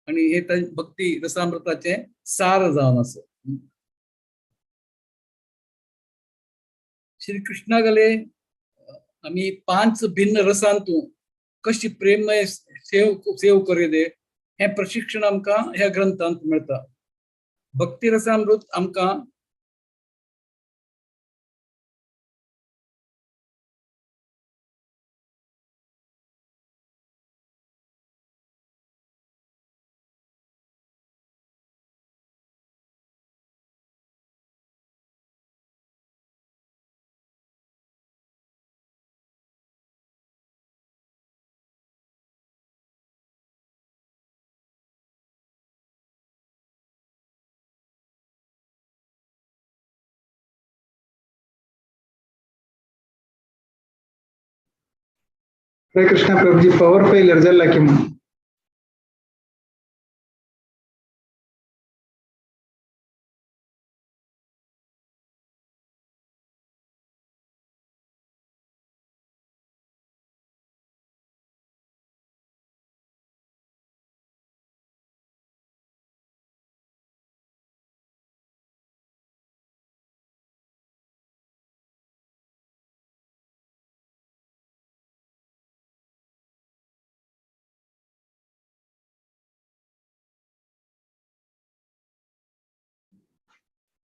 आनी हे भक्ती रसामृताचे सार जावन आसा. श्री कृष्णागले आमी 5 भिन्न रसांतू कशी प्रेममय सेव सेव करी हें प्रशिक्षण आमकां ह्या ग्रंथांत मेळटा. भक्ती रसामृत आमकां हरे कृष्णा प्रभुजी, पॉवर फेलियर जाला की म्हणून.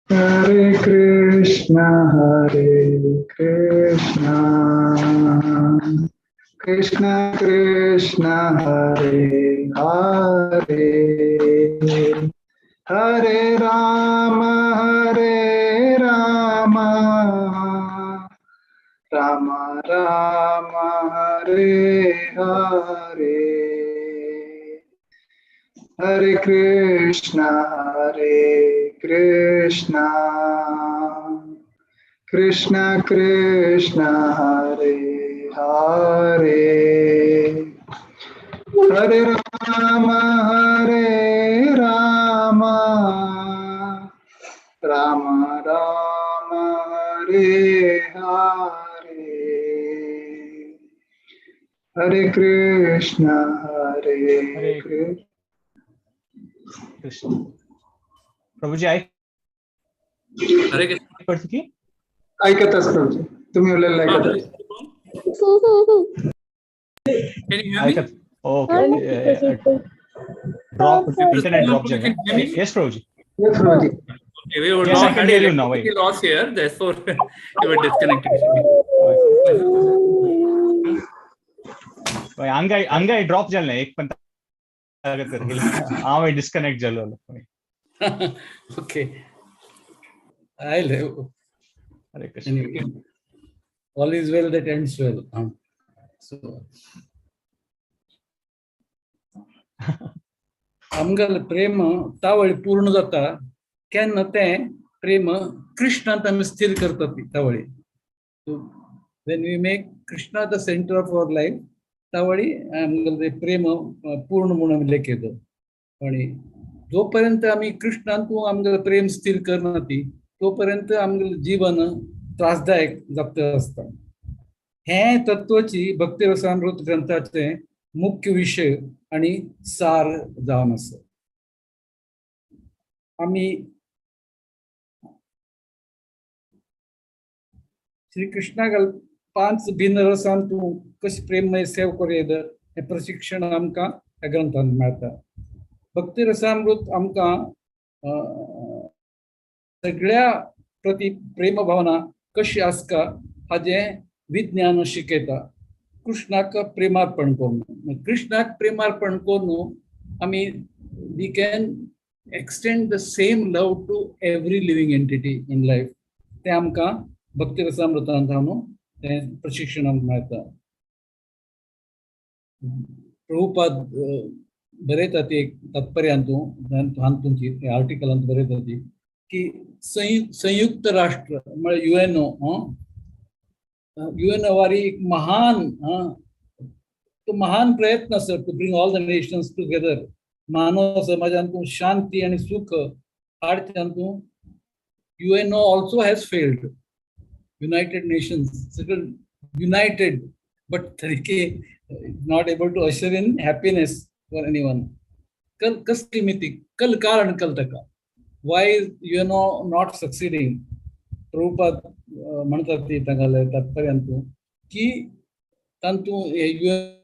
Hare Krishna, Hare Krishna, Krishna Krishna, Hare Hare, Hare Rama, Hare Rama, Rama Rama, Hare Hare, Hare Krishna, Hare Krishna, Krishna Krishna, Hare Hare, Hare Rama, Hare Rama, Rama Rama, Hare Hare, Hare Krishna, Hare Krishna. Krishna. Prabhuji ऐक हरे कृष्ण की ऐकतच प्रभुजी, तुम्ही उरलेलं ऐकतच. ऐकत ओके. ड्रॉप इंटरनेट ड्रॉप झालं. Yes Prabhuji. Yes Prabhuji. Okay, we were yes, I can hear you now. Loss here, therefore you were disconnected. अंगाय अंगाय ड्रॉप झालं एक पण हांव डिस्कनेक्ट जालो. ओके, आयले. हरे Krishna. All is well that ends well. So आमगेलें प्रेम तावळी पूर्ण जाता केन्ना तें प्रेम कृष्णांत आमी स्थिर करता ती तावळी. When we make Krishna the center of our life, तावळी आमगेलें प्रेम पूर्ण म्हणून आमी लेखयता. आनी जोपर्यंत आमी कृष्णांत आमगेलें प्रेम स्थिर करना ती तोपर्यंत आमगेलें जीवन त्रासदायक जाता आसता. हें तत्वाची भक्तिरसामृत ग्रंथाचे मुख्य विशय आनी सार जावन आसा. आमी श्री कृष्णाक 5 भिन्न रसान तूं कशें प्रेममय सेव करूं येता हें प्रशिक्षण आमकां ह्या ग्रंथांत मेळटा. भक्तिरसामृत आमकां सगळ्या प्रती प्रेम भावना कशी आसका हाजें विज्ञान शिकयता. कृष्णाक प्रेमार्पण करून, कृष्णाक प्रेमार्पण करून आमी we can extend the same love to every living entity in life. तें आमकां भक्तिरसामृतांत तें प्रशिक्षण आमकां मेळटा. प्रभुपाद बरयता ती एक तात्पर्यांतू हातूंची आर्टिकलांत बरयता ती की संयुक्त राष्ट्र म्हळ्यार युएनओ, युएनओ वारी एक महान तो महान प्रयत्न आसा to bring all the nations together. मानव समाजांतून शांती आनी सुख हाडच्यांतून UNO also has failed. United Nations united but तरीके not able to usher in happiness for anyone. कल कसली मिती कल कारण कल ताका why UNO not succeeding. Prabhupada म्हणतात ती तांगेले तात्पर्यांतू की तांतू UN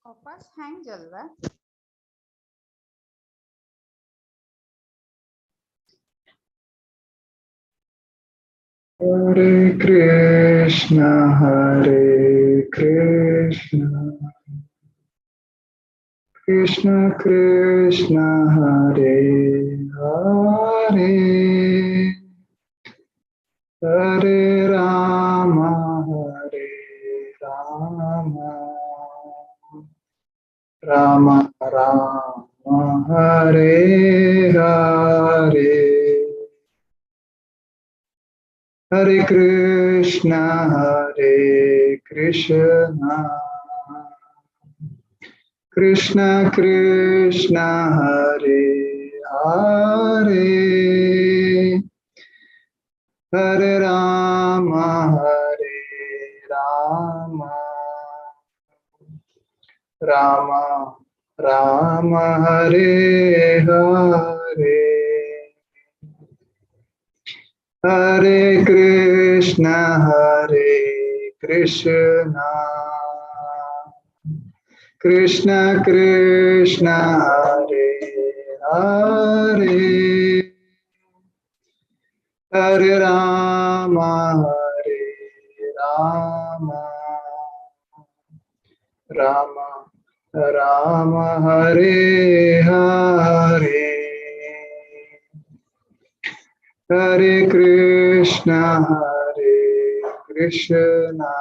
Opas hang jalwa. Hare Krishna, Hare Krishna, Krishna Krishna, Hare Hare, Hare Rama, Hare Rama, Rama Rama, Hare Hare. Hare Krishna, Hare Krishna, Krishna Krishna, Hare Hare, Hare Rama, Hare Rama, Rama Rama, Hare Hare. Hare Krishna, Hare Krishna, Krishna Krishna, Hare Hare, Hare Rama, Hare Rama, Rama Rama, Hare Hare. Hare Krishna, Hare Krishna,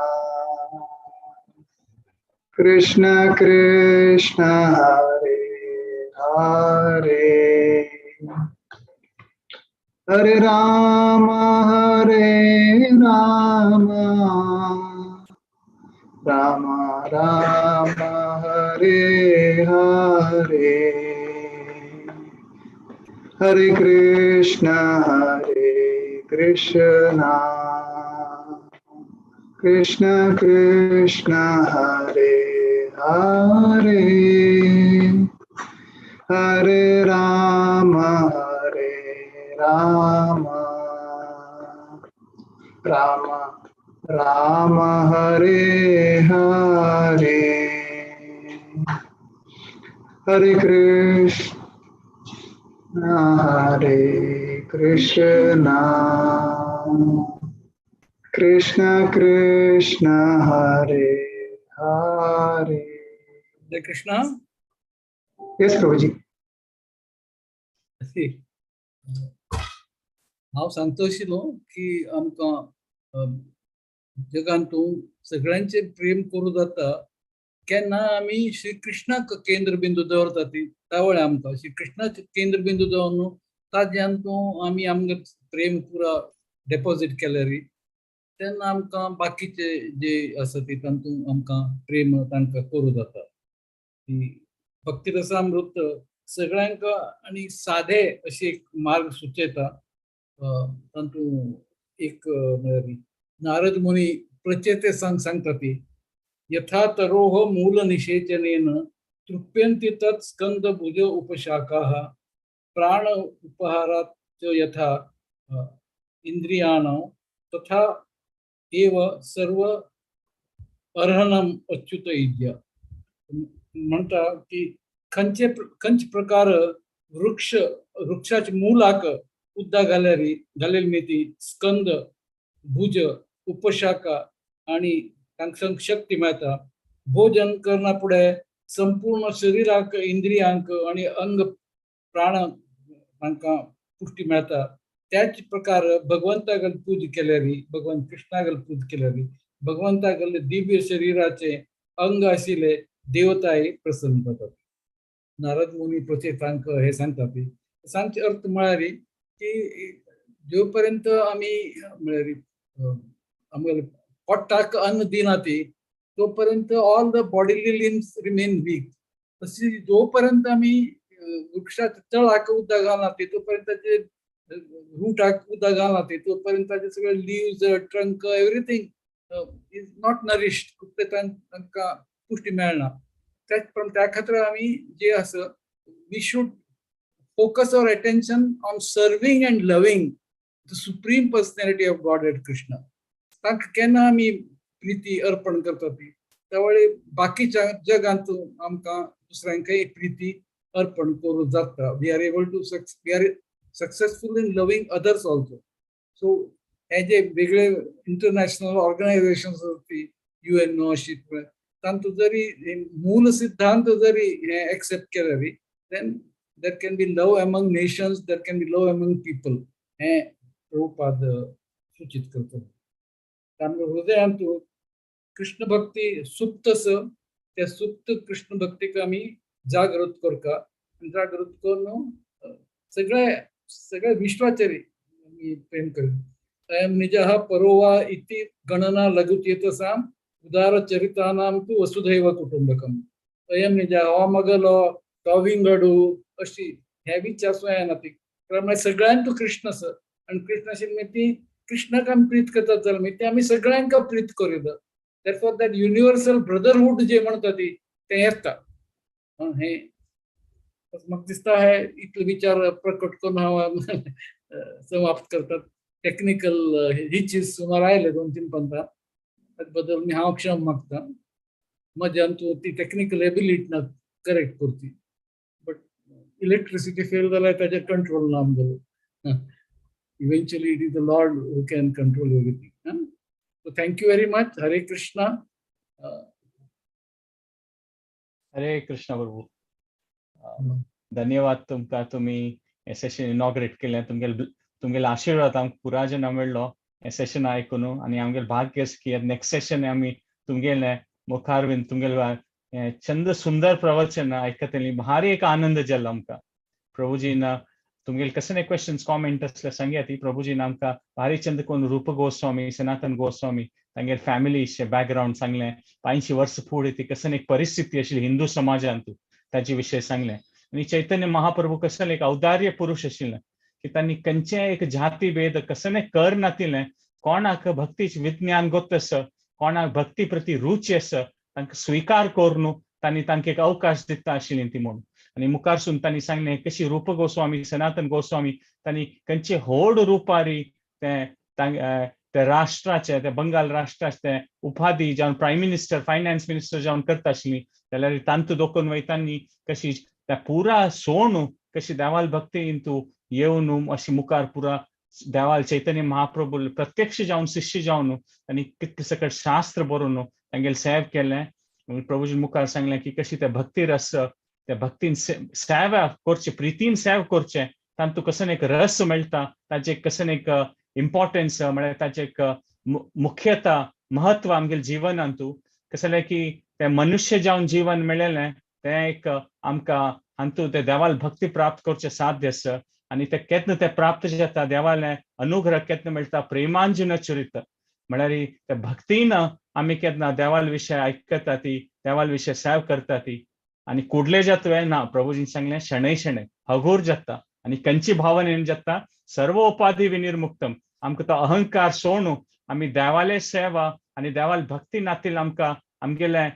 Krishna Krishna, Hare Hare, Hare Rama, Hare Rama, Rama Rama, Hare Hare. Hare Krishna, Hare Krishna, Krishna Krishna Hare Hare, Hare Rama Hare Rama, Rama Rama Hare Hare. Hare Krishna Hare Krishna, Krishna Krishna Hare Hare. Hare Krishna. Yes, Prabhuji. हांव सांगतशिलो की आमकां जगांत सगळ्यांचे प्रेम करूं जाता केन्ना आमी श्री कृष्णाक केंद्रबिंदू दवरता ती तावळ आमकां श्री कृष्णाक केंद्रबिंदू दवरून ताज्यान तूं आमी आमगे प्रेम पुरा डेपॉझीट केल्यार तेन्ना आमकां बाकीचे जे आसा ती तातूंत आमकां प्रेम तांकां करूं जाता. ती भक्ती रसामृत सगळ्यांक आनी सादे अशे एक मार्ग सुचयता. तातूंत एक म्हळ्यार नारद मुनी प्रचेते सांगता ती यथा तरोह मूल निषेचनेन तृप्यन्ति तत् स्कंद भुज उपशाखाः प्राण उपहारात् च यथा इंद्रियाणां तथा एव सर्व अर्हणम अच्युत इद्य. म्हणटा की खंयचे खंयचे प्रकार वृक्ष वृक्षाचे मुलाक उदक घाल्यार घालेली मेथी स्कंद भुज उपशाखा आणि तांकां शक्ती मेळटा. भोजन करना फुडें संपूर्ण शरीराक इंद्रियांक आणि अंग प्राण तांकां पुष्टी मेळटा. त्याच प्रकार भगवंतागल पूज केल्यार, भगवान कृष्णागल पूज केल्यार भगवंतागल दिव्य शरीराचे अंग आशिल्ले देवताय प्रसन्न जातात. नारद मुनी प्रचेतांक हे सांगता ती सांगचे अर्थ म्हळ्यार की जो पर्यंत आमी म्हळ्यार आमगेले पोटाक अन्न दिना ती तोपर्यंत all the bodily limbs remain weak. तशी जोपर्यंत आमी वृक्षाच्या तळाक उदक घालना ती तोपर्यंत ताचे रूटाक उदक घालना ती तोपर्यंत ताचे सगळे leaves trunk everything is not nourished, तांकां पुष्टी मेळना. त्याच प्रमाणे त्या खातीर आमी जे आसा we should focus our attention on serving and loving the supreme personality of Godhead Krishna. तांकां केन्ना आमी प्रिती अर्पण करता ती त्यावेळी बाकीच्या जगांत आमकां दुसऱ्यांकय प्रिती अर्पण करूं जाता. We are able to we are successful in loving others also. So हे जे वेगळे इंटरनॅशनल ऑर्गनायझेशन आसात ती UNO अशी तांतूत जरी मूल सिद्धांत जरी हे एक्सेप्ट केले then there can be love among nations, there can be love among people. हे प्रभुपाद सूचित करतात. आमच्या हृदयांत कृष्ण भक्ती सुप्त स त्या सुप्त कृष्ण भक्तीक आमी जागृत करका, जागृत करून सगळे सगळे विश्वाचेर आमी प्रेम करूं. अयं निजः परो वा इति गणना लघुचेतसां उदार चरितानां तु वसुधैव कुटुंबकम. अयं निजः हो मगलो तो विंगडू अशी हे विचार सुद्दां येना ती. कारण सगळ्यांक कृष्ण आसा आनी कृष्ण आशिल्ली ती कृष्णाक आमी प्रीत करतात जाल्यार ती आमी सगळ्यांक प्रीत करूया. Therefore that universal brotherhood जे म्हणटा ती तें येता. हे म्हाका दिसता हे इतले विचार प्रकट करून हांव समाप्त करतात. टेक्निकल हिचीस सुमार आयले 2-3 पंथा ताचे बद्दल मी हांव क्षम मागता. म्हज्यान तूं ती टेक्निकल एबिलिटी ना करेक्ट करची, बट इलेक्ट्रिसिटी फेल जाल्यार ताजेर कंट्रोल ना आमगेलो. Eventually it is the Lord who can control everything. So thank you very much. Hare Krishna. Hare Krishna Prabhu. धन्यवाद तुमकां, तुमी हें सेशन इनॉग्रेट केलें. तुमगेले आशिर्वाद आमकां पुरा जना मेळ्ळो हें सेशन आयकून आनी आमगेले भाग्य की नेक्स्ट सेशन आमी तुमगेले मुखार बीन तुमगेले चंद सुंदर प्रवचन आयकतली भारी एक आनंद जालो आमकां. प्रभुजीन तुमगेले कसले क्वेश्चन्स कॉमेंट आसले सांगया ती. प्रभुजीन आमकां भारी चंद कोण रूप गोस्वामी सनातन गोस्वामी तांगेले फॅमिलीचे बॅकग्रावंड सांगलें. 85 वर्स फुडें ती कसली एक परिस्थिती आशिल्ली हिंदू समाजांत ताजे विशय सांगलें. आनी चैतन्य महाप्रभू कसले एक औदार्य पुरुष आशिल्ले की तांणी खंयचेय एक जाती भेद कसले कर नातिल्लें, कोणाक भक्तीचे विज्ञान गोत आसा कोणाक भक्ती प्रती रुची आसा तांकां स्विकार करून तांणी तांकां एक अवकाश दिता आशिल्ली ती म्हणून. आनी मुखारसून तांणी सांगलें कशी रूप गोस्वामी सनातन गोस्वामी तांणी खंयचे व्हड रुपारी ते ते राष्ट्राचे ते बंगाल राष्ट्राचे ते उपाधी जावन प्रायम मिनिस्टर फायनान्स मिनिस्टर जावन करता आशिल्ली जाल्यार तांतू दोखून वयतानी कशी त्या पुरा सोण कशी देवाल भक्ती इंतू येवन अशी मुखार पुरा देवाल चैतन्य महाप्रभू प्रत्यक्ष जावन शिष्य जावन आनी कितले सकट शास्त्र बरोवन तांगेले सेव केलें. प्रभुजी मुखार सांगलें की कशी ते भक्ती रस त्या भक्तीन सेवा करचे प्रितीन सेव करचें तांतू कसन एक रस मेळटा ताजे कसन एक इम्पॉर्टन्स म्हळ्यार ताजें एक मुख्यता महत्व आमगेले जिवनांतू कसलें की तें मनुष्य जावन जीवन मेळ्ळें तें एक आमकां हातूंत तें देवाल भक्ती प्राप्त करचें साध्य आसा आनी तें केन्ना तें प्राप्त जाता देवालें अनुग्रह केन्ना मेळटा प्रेमांजन चरित म्हळ्यार त्या भक्तीन आमी केन्ना देवाल विशय आयकता ती देवाल विशय सेव करता ती आनी कुडले जाता ना प्रभुजीन सांगलें शणै शणै हगूर जाता आनी कंची भावनेन जाता सर्व उपाधी विनिर्मुक्तम आमकां तो अहंकार सोणू आमी देवाले सेवा आनी देवाल भक्ती नातील आमकां आमगेले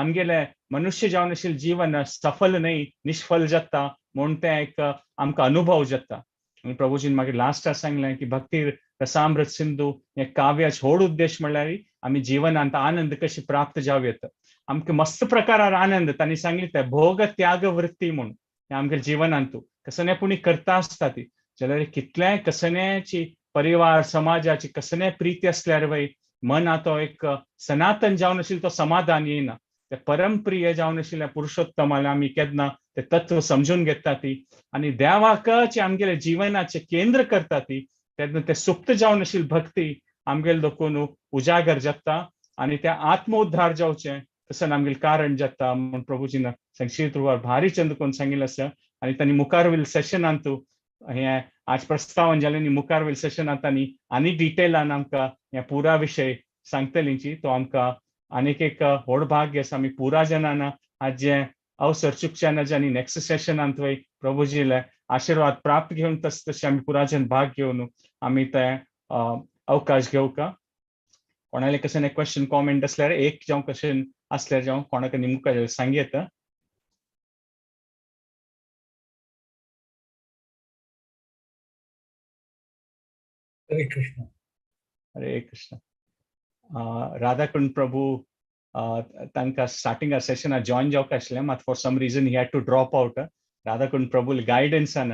आमगेले मनुष्य जावन आशिल्लें जीवन सफल न्हय निष्फल जाता म्हूण तें एक आमकां अनुभव जाता. आनी प्रभुजीन मागीर लास्टाक सांगलें की भक्ती रसामृत सिंधू हें काव्याचो व्हड उद्देश म्हणल्यार आमी जिवनांत आनंद कशी प्राप्त जावं येता आमकां मस्त प्रकारार आनंद तांणी सांगली ते भोग त्याग वृत्ती म्हूण हें आमगेल्या जिवनांतू कसने पुणी करता आसता ती जाल्यार कितल्याय कसण्याची परिवार समाजाची कसने प्रिती आसल्यार वय मना तो एक सनातन जावन आशिल्लो तो समाधान येना ते परमप्रिय जावन आशिल्ल्या पुरुषोत्तमाले आमी केन्ना ते तत्व समजून घेता ती आनी देवाकच आमगेले जिवनाचें केंद्र करता ती तेन्ना ते सुप्त जावन आशिल्ली भक्ती आमगेले दोकून उजागर जाता आनी ते आत्मोद्धार जावचें तशें आमगेलें कारण जाता म्हूण प्रभुजीन संक्षिप्त रुपार भारी चंद कोण सांगिल्लें आसा. आनी तांणी मुखार सेशनांतू हें आज प्रस्तावन जालें न्ही मुखार सेशनांत तांणी आनी डिटेलान आमकां हें पुरा विशय सांगतलींची तो आमकां आनीक एक व्हड भाग्य आसा आमी पुरा जनान आज जें अवसर चुकच्या ना आनी नेक्स्ट सेशनांत वय प्रभुजीले आशिर्वाद प्राप्त घेवन तस तशें आमी पुराजन भाग घेवन आमी ते अवकाश घेवका. कोणाले कशें क्वेश्चन कॉमेंट आसल्यार एक जावं क्वेश्चन आसल्यार जावं कोणाक निमकां सांगयेता. हरे कृष्ण. हरे कृष्ण. राधाकुंड प्रभू तांकां स्टार्टिंगा सेशनाक जॉयन जावंक आशिल्लें मात for some reason he had to drop out. Radhakund Prabhu गायडन्सान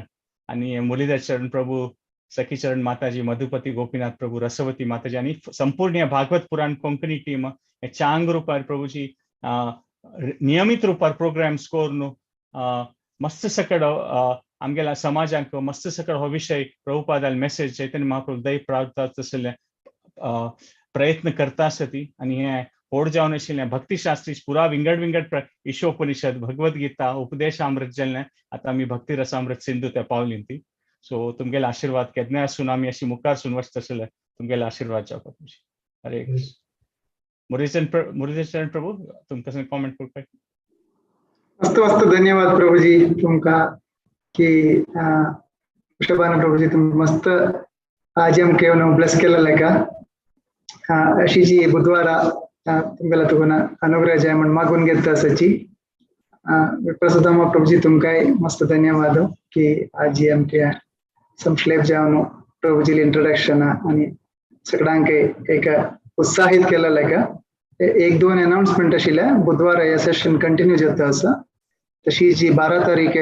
आनी मुरलीधर चरण प्रभू सखीचरण माताजी मधुपती गोपीनाथ प्रभू रसवती माताजी आनी संपूर्ण भागवत पुराण कोंकणी टीम हे चांग रुपार प्रभूजी नियमीत रुपार प्रोग्राम्स करून मस्त सकड आमगेल्या समाजाक मस्त सकड हो विशय प्रभुपादाल मेसेज चैतन्य महाप्रभू दय प्राप्त आशिल्लें प्रयत्न करता आसा ती आनी हें व्हड जावन आशिल्लें भक्तिशास्त्री पुरा विंगड विंगड ईशोपनिषद भगवद्गीता उपदेशामृत जाल्लें आतां आमी भक्ती रसामृत सिंधू त्या पावलीं ती. सो तुमगेले आशिर्वाद केन्नाय आसून आमी अशी मुखार सून वचता आशिल्ले तुमगेले आशिर्वाद जावपाक. हरे कृष्ण. मुरलीचरण प्रभू तुमकां कॉमेंट करपाक. मस्त मस्त धन्यवाद प्रभुजी तुमकां की वृषभानु प्रभुजी तुम मस्त आज आमकां येवन ब्लेस केलें का अशी जी बुधवारा तुमगेला तुका अनुग्रह जाय म्हण मागून घेता आसाची. विप्रसुदामा प्रभुजी तुमकांय मस्त धन्यवाद की आज आमच्या संश्लेप जावन प्रभुजीले इंट्रोडक्शन आनी सगळ्यांक एक उत्साहित केलें का. एक दोन अनाउन्समेंट आशिल्ले बुधवारा हे सेशन कंटिन्यू जाता आसा. तशी जी 12 तारीख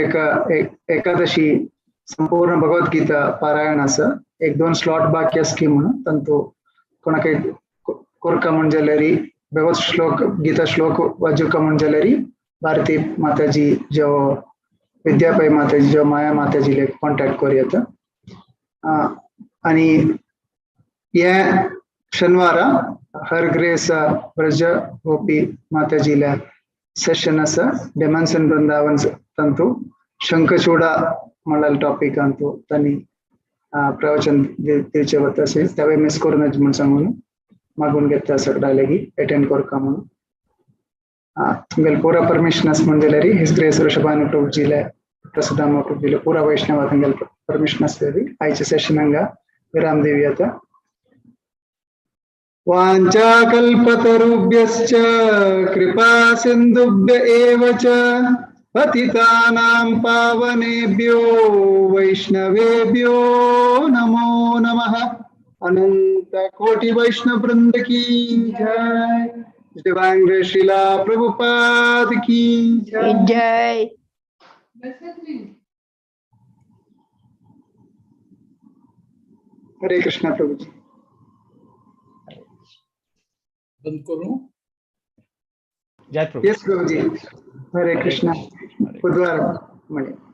एकादशी संपूर्ण भगवद्गीता पारायण आसा. एक दोन स्लॉट बाकी आसली म्हणून तांतू कोणाक कोरका म्हण जाल्यार भगवत श्लोक गीता श्लोक वाजुका म्हण जाल्यार भारती माताजी जो विद्यापाई माताजी जो माया माताजी कॉन्टॅक्ट करूं येता. आनी हे शनिवारा हर ग्रेस ब्रज गोपी माताजीला सेशन आसा डेमान्सन वृंदावन तांतू शंखचूडा म्हणलेलो टॉपीक अंतू तांणी प्रवचन दिवचें वता अशें तेवूय मिस करूं नज म्हूण सांगून मागून घेता सगळ्या लागीं एटेंड करका म्हणून. तुमगेले पुरा परमिशन आसा म्हण जाल्यार his grace Vrishabhanu प्रभुजीले प्रसुदामा प्रभुजीले पुरा वैष्णवा तुमगेले परमिशन आसलेली आयच्या सेशन हांगा विराम दिवया. वाञ्छाकल्पतरुभ्यश्च कृपा सिन्धुभ्य एव च पतितानां पावनेभ्यो वैष्णवेभ्यो नमो नमः। अनंत कोटि वैष्णव वृंद की जय। दिवांग शिला प्रभुपाद की जय। जय। हरे कृष्णा प्रभु जी। बंद करूं? जय प्रभु। यस प्रभु जी, हरे कृष्णा। हरे बुधवार મળીએ।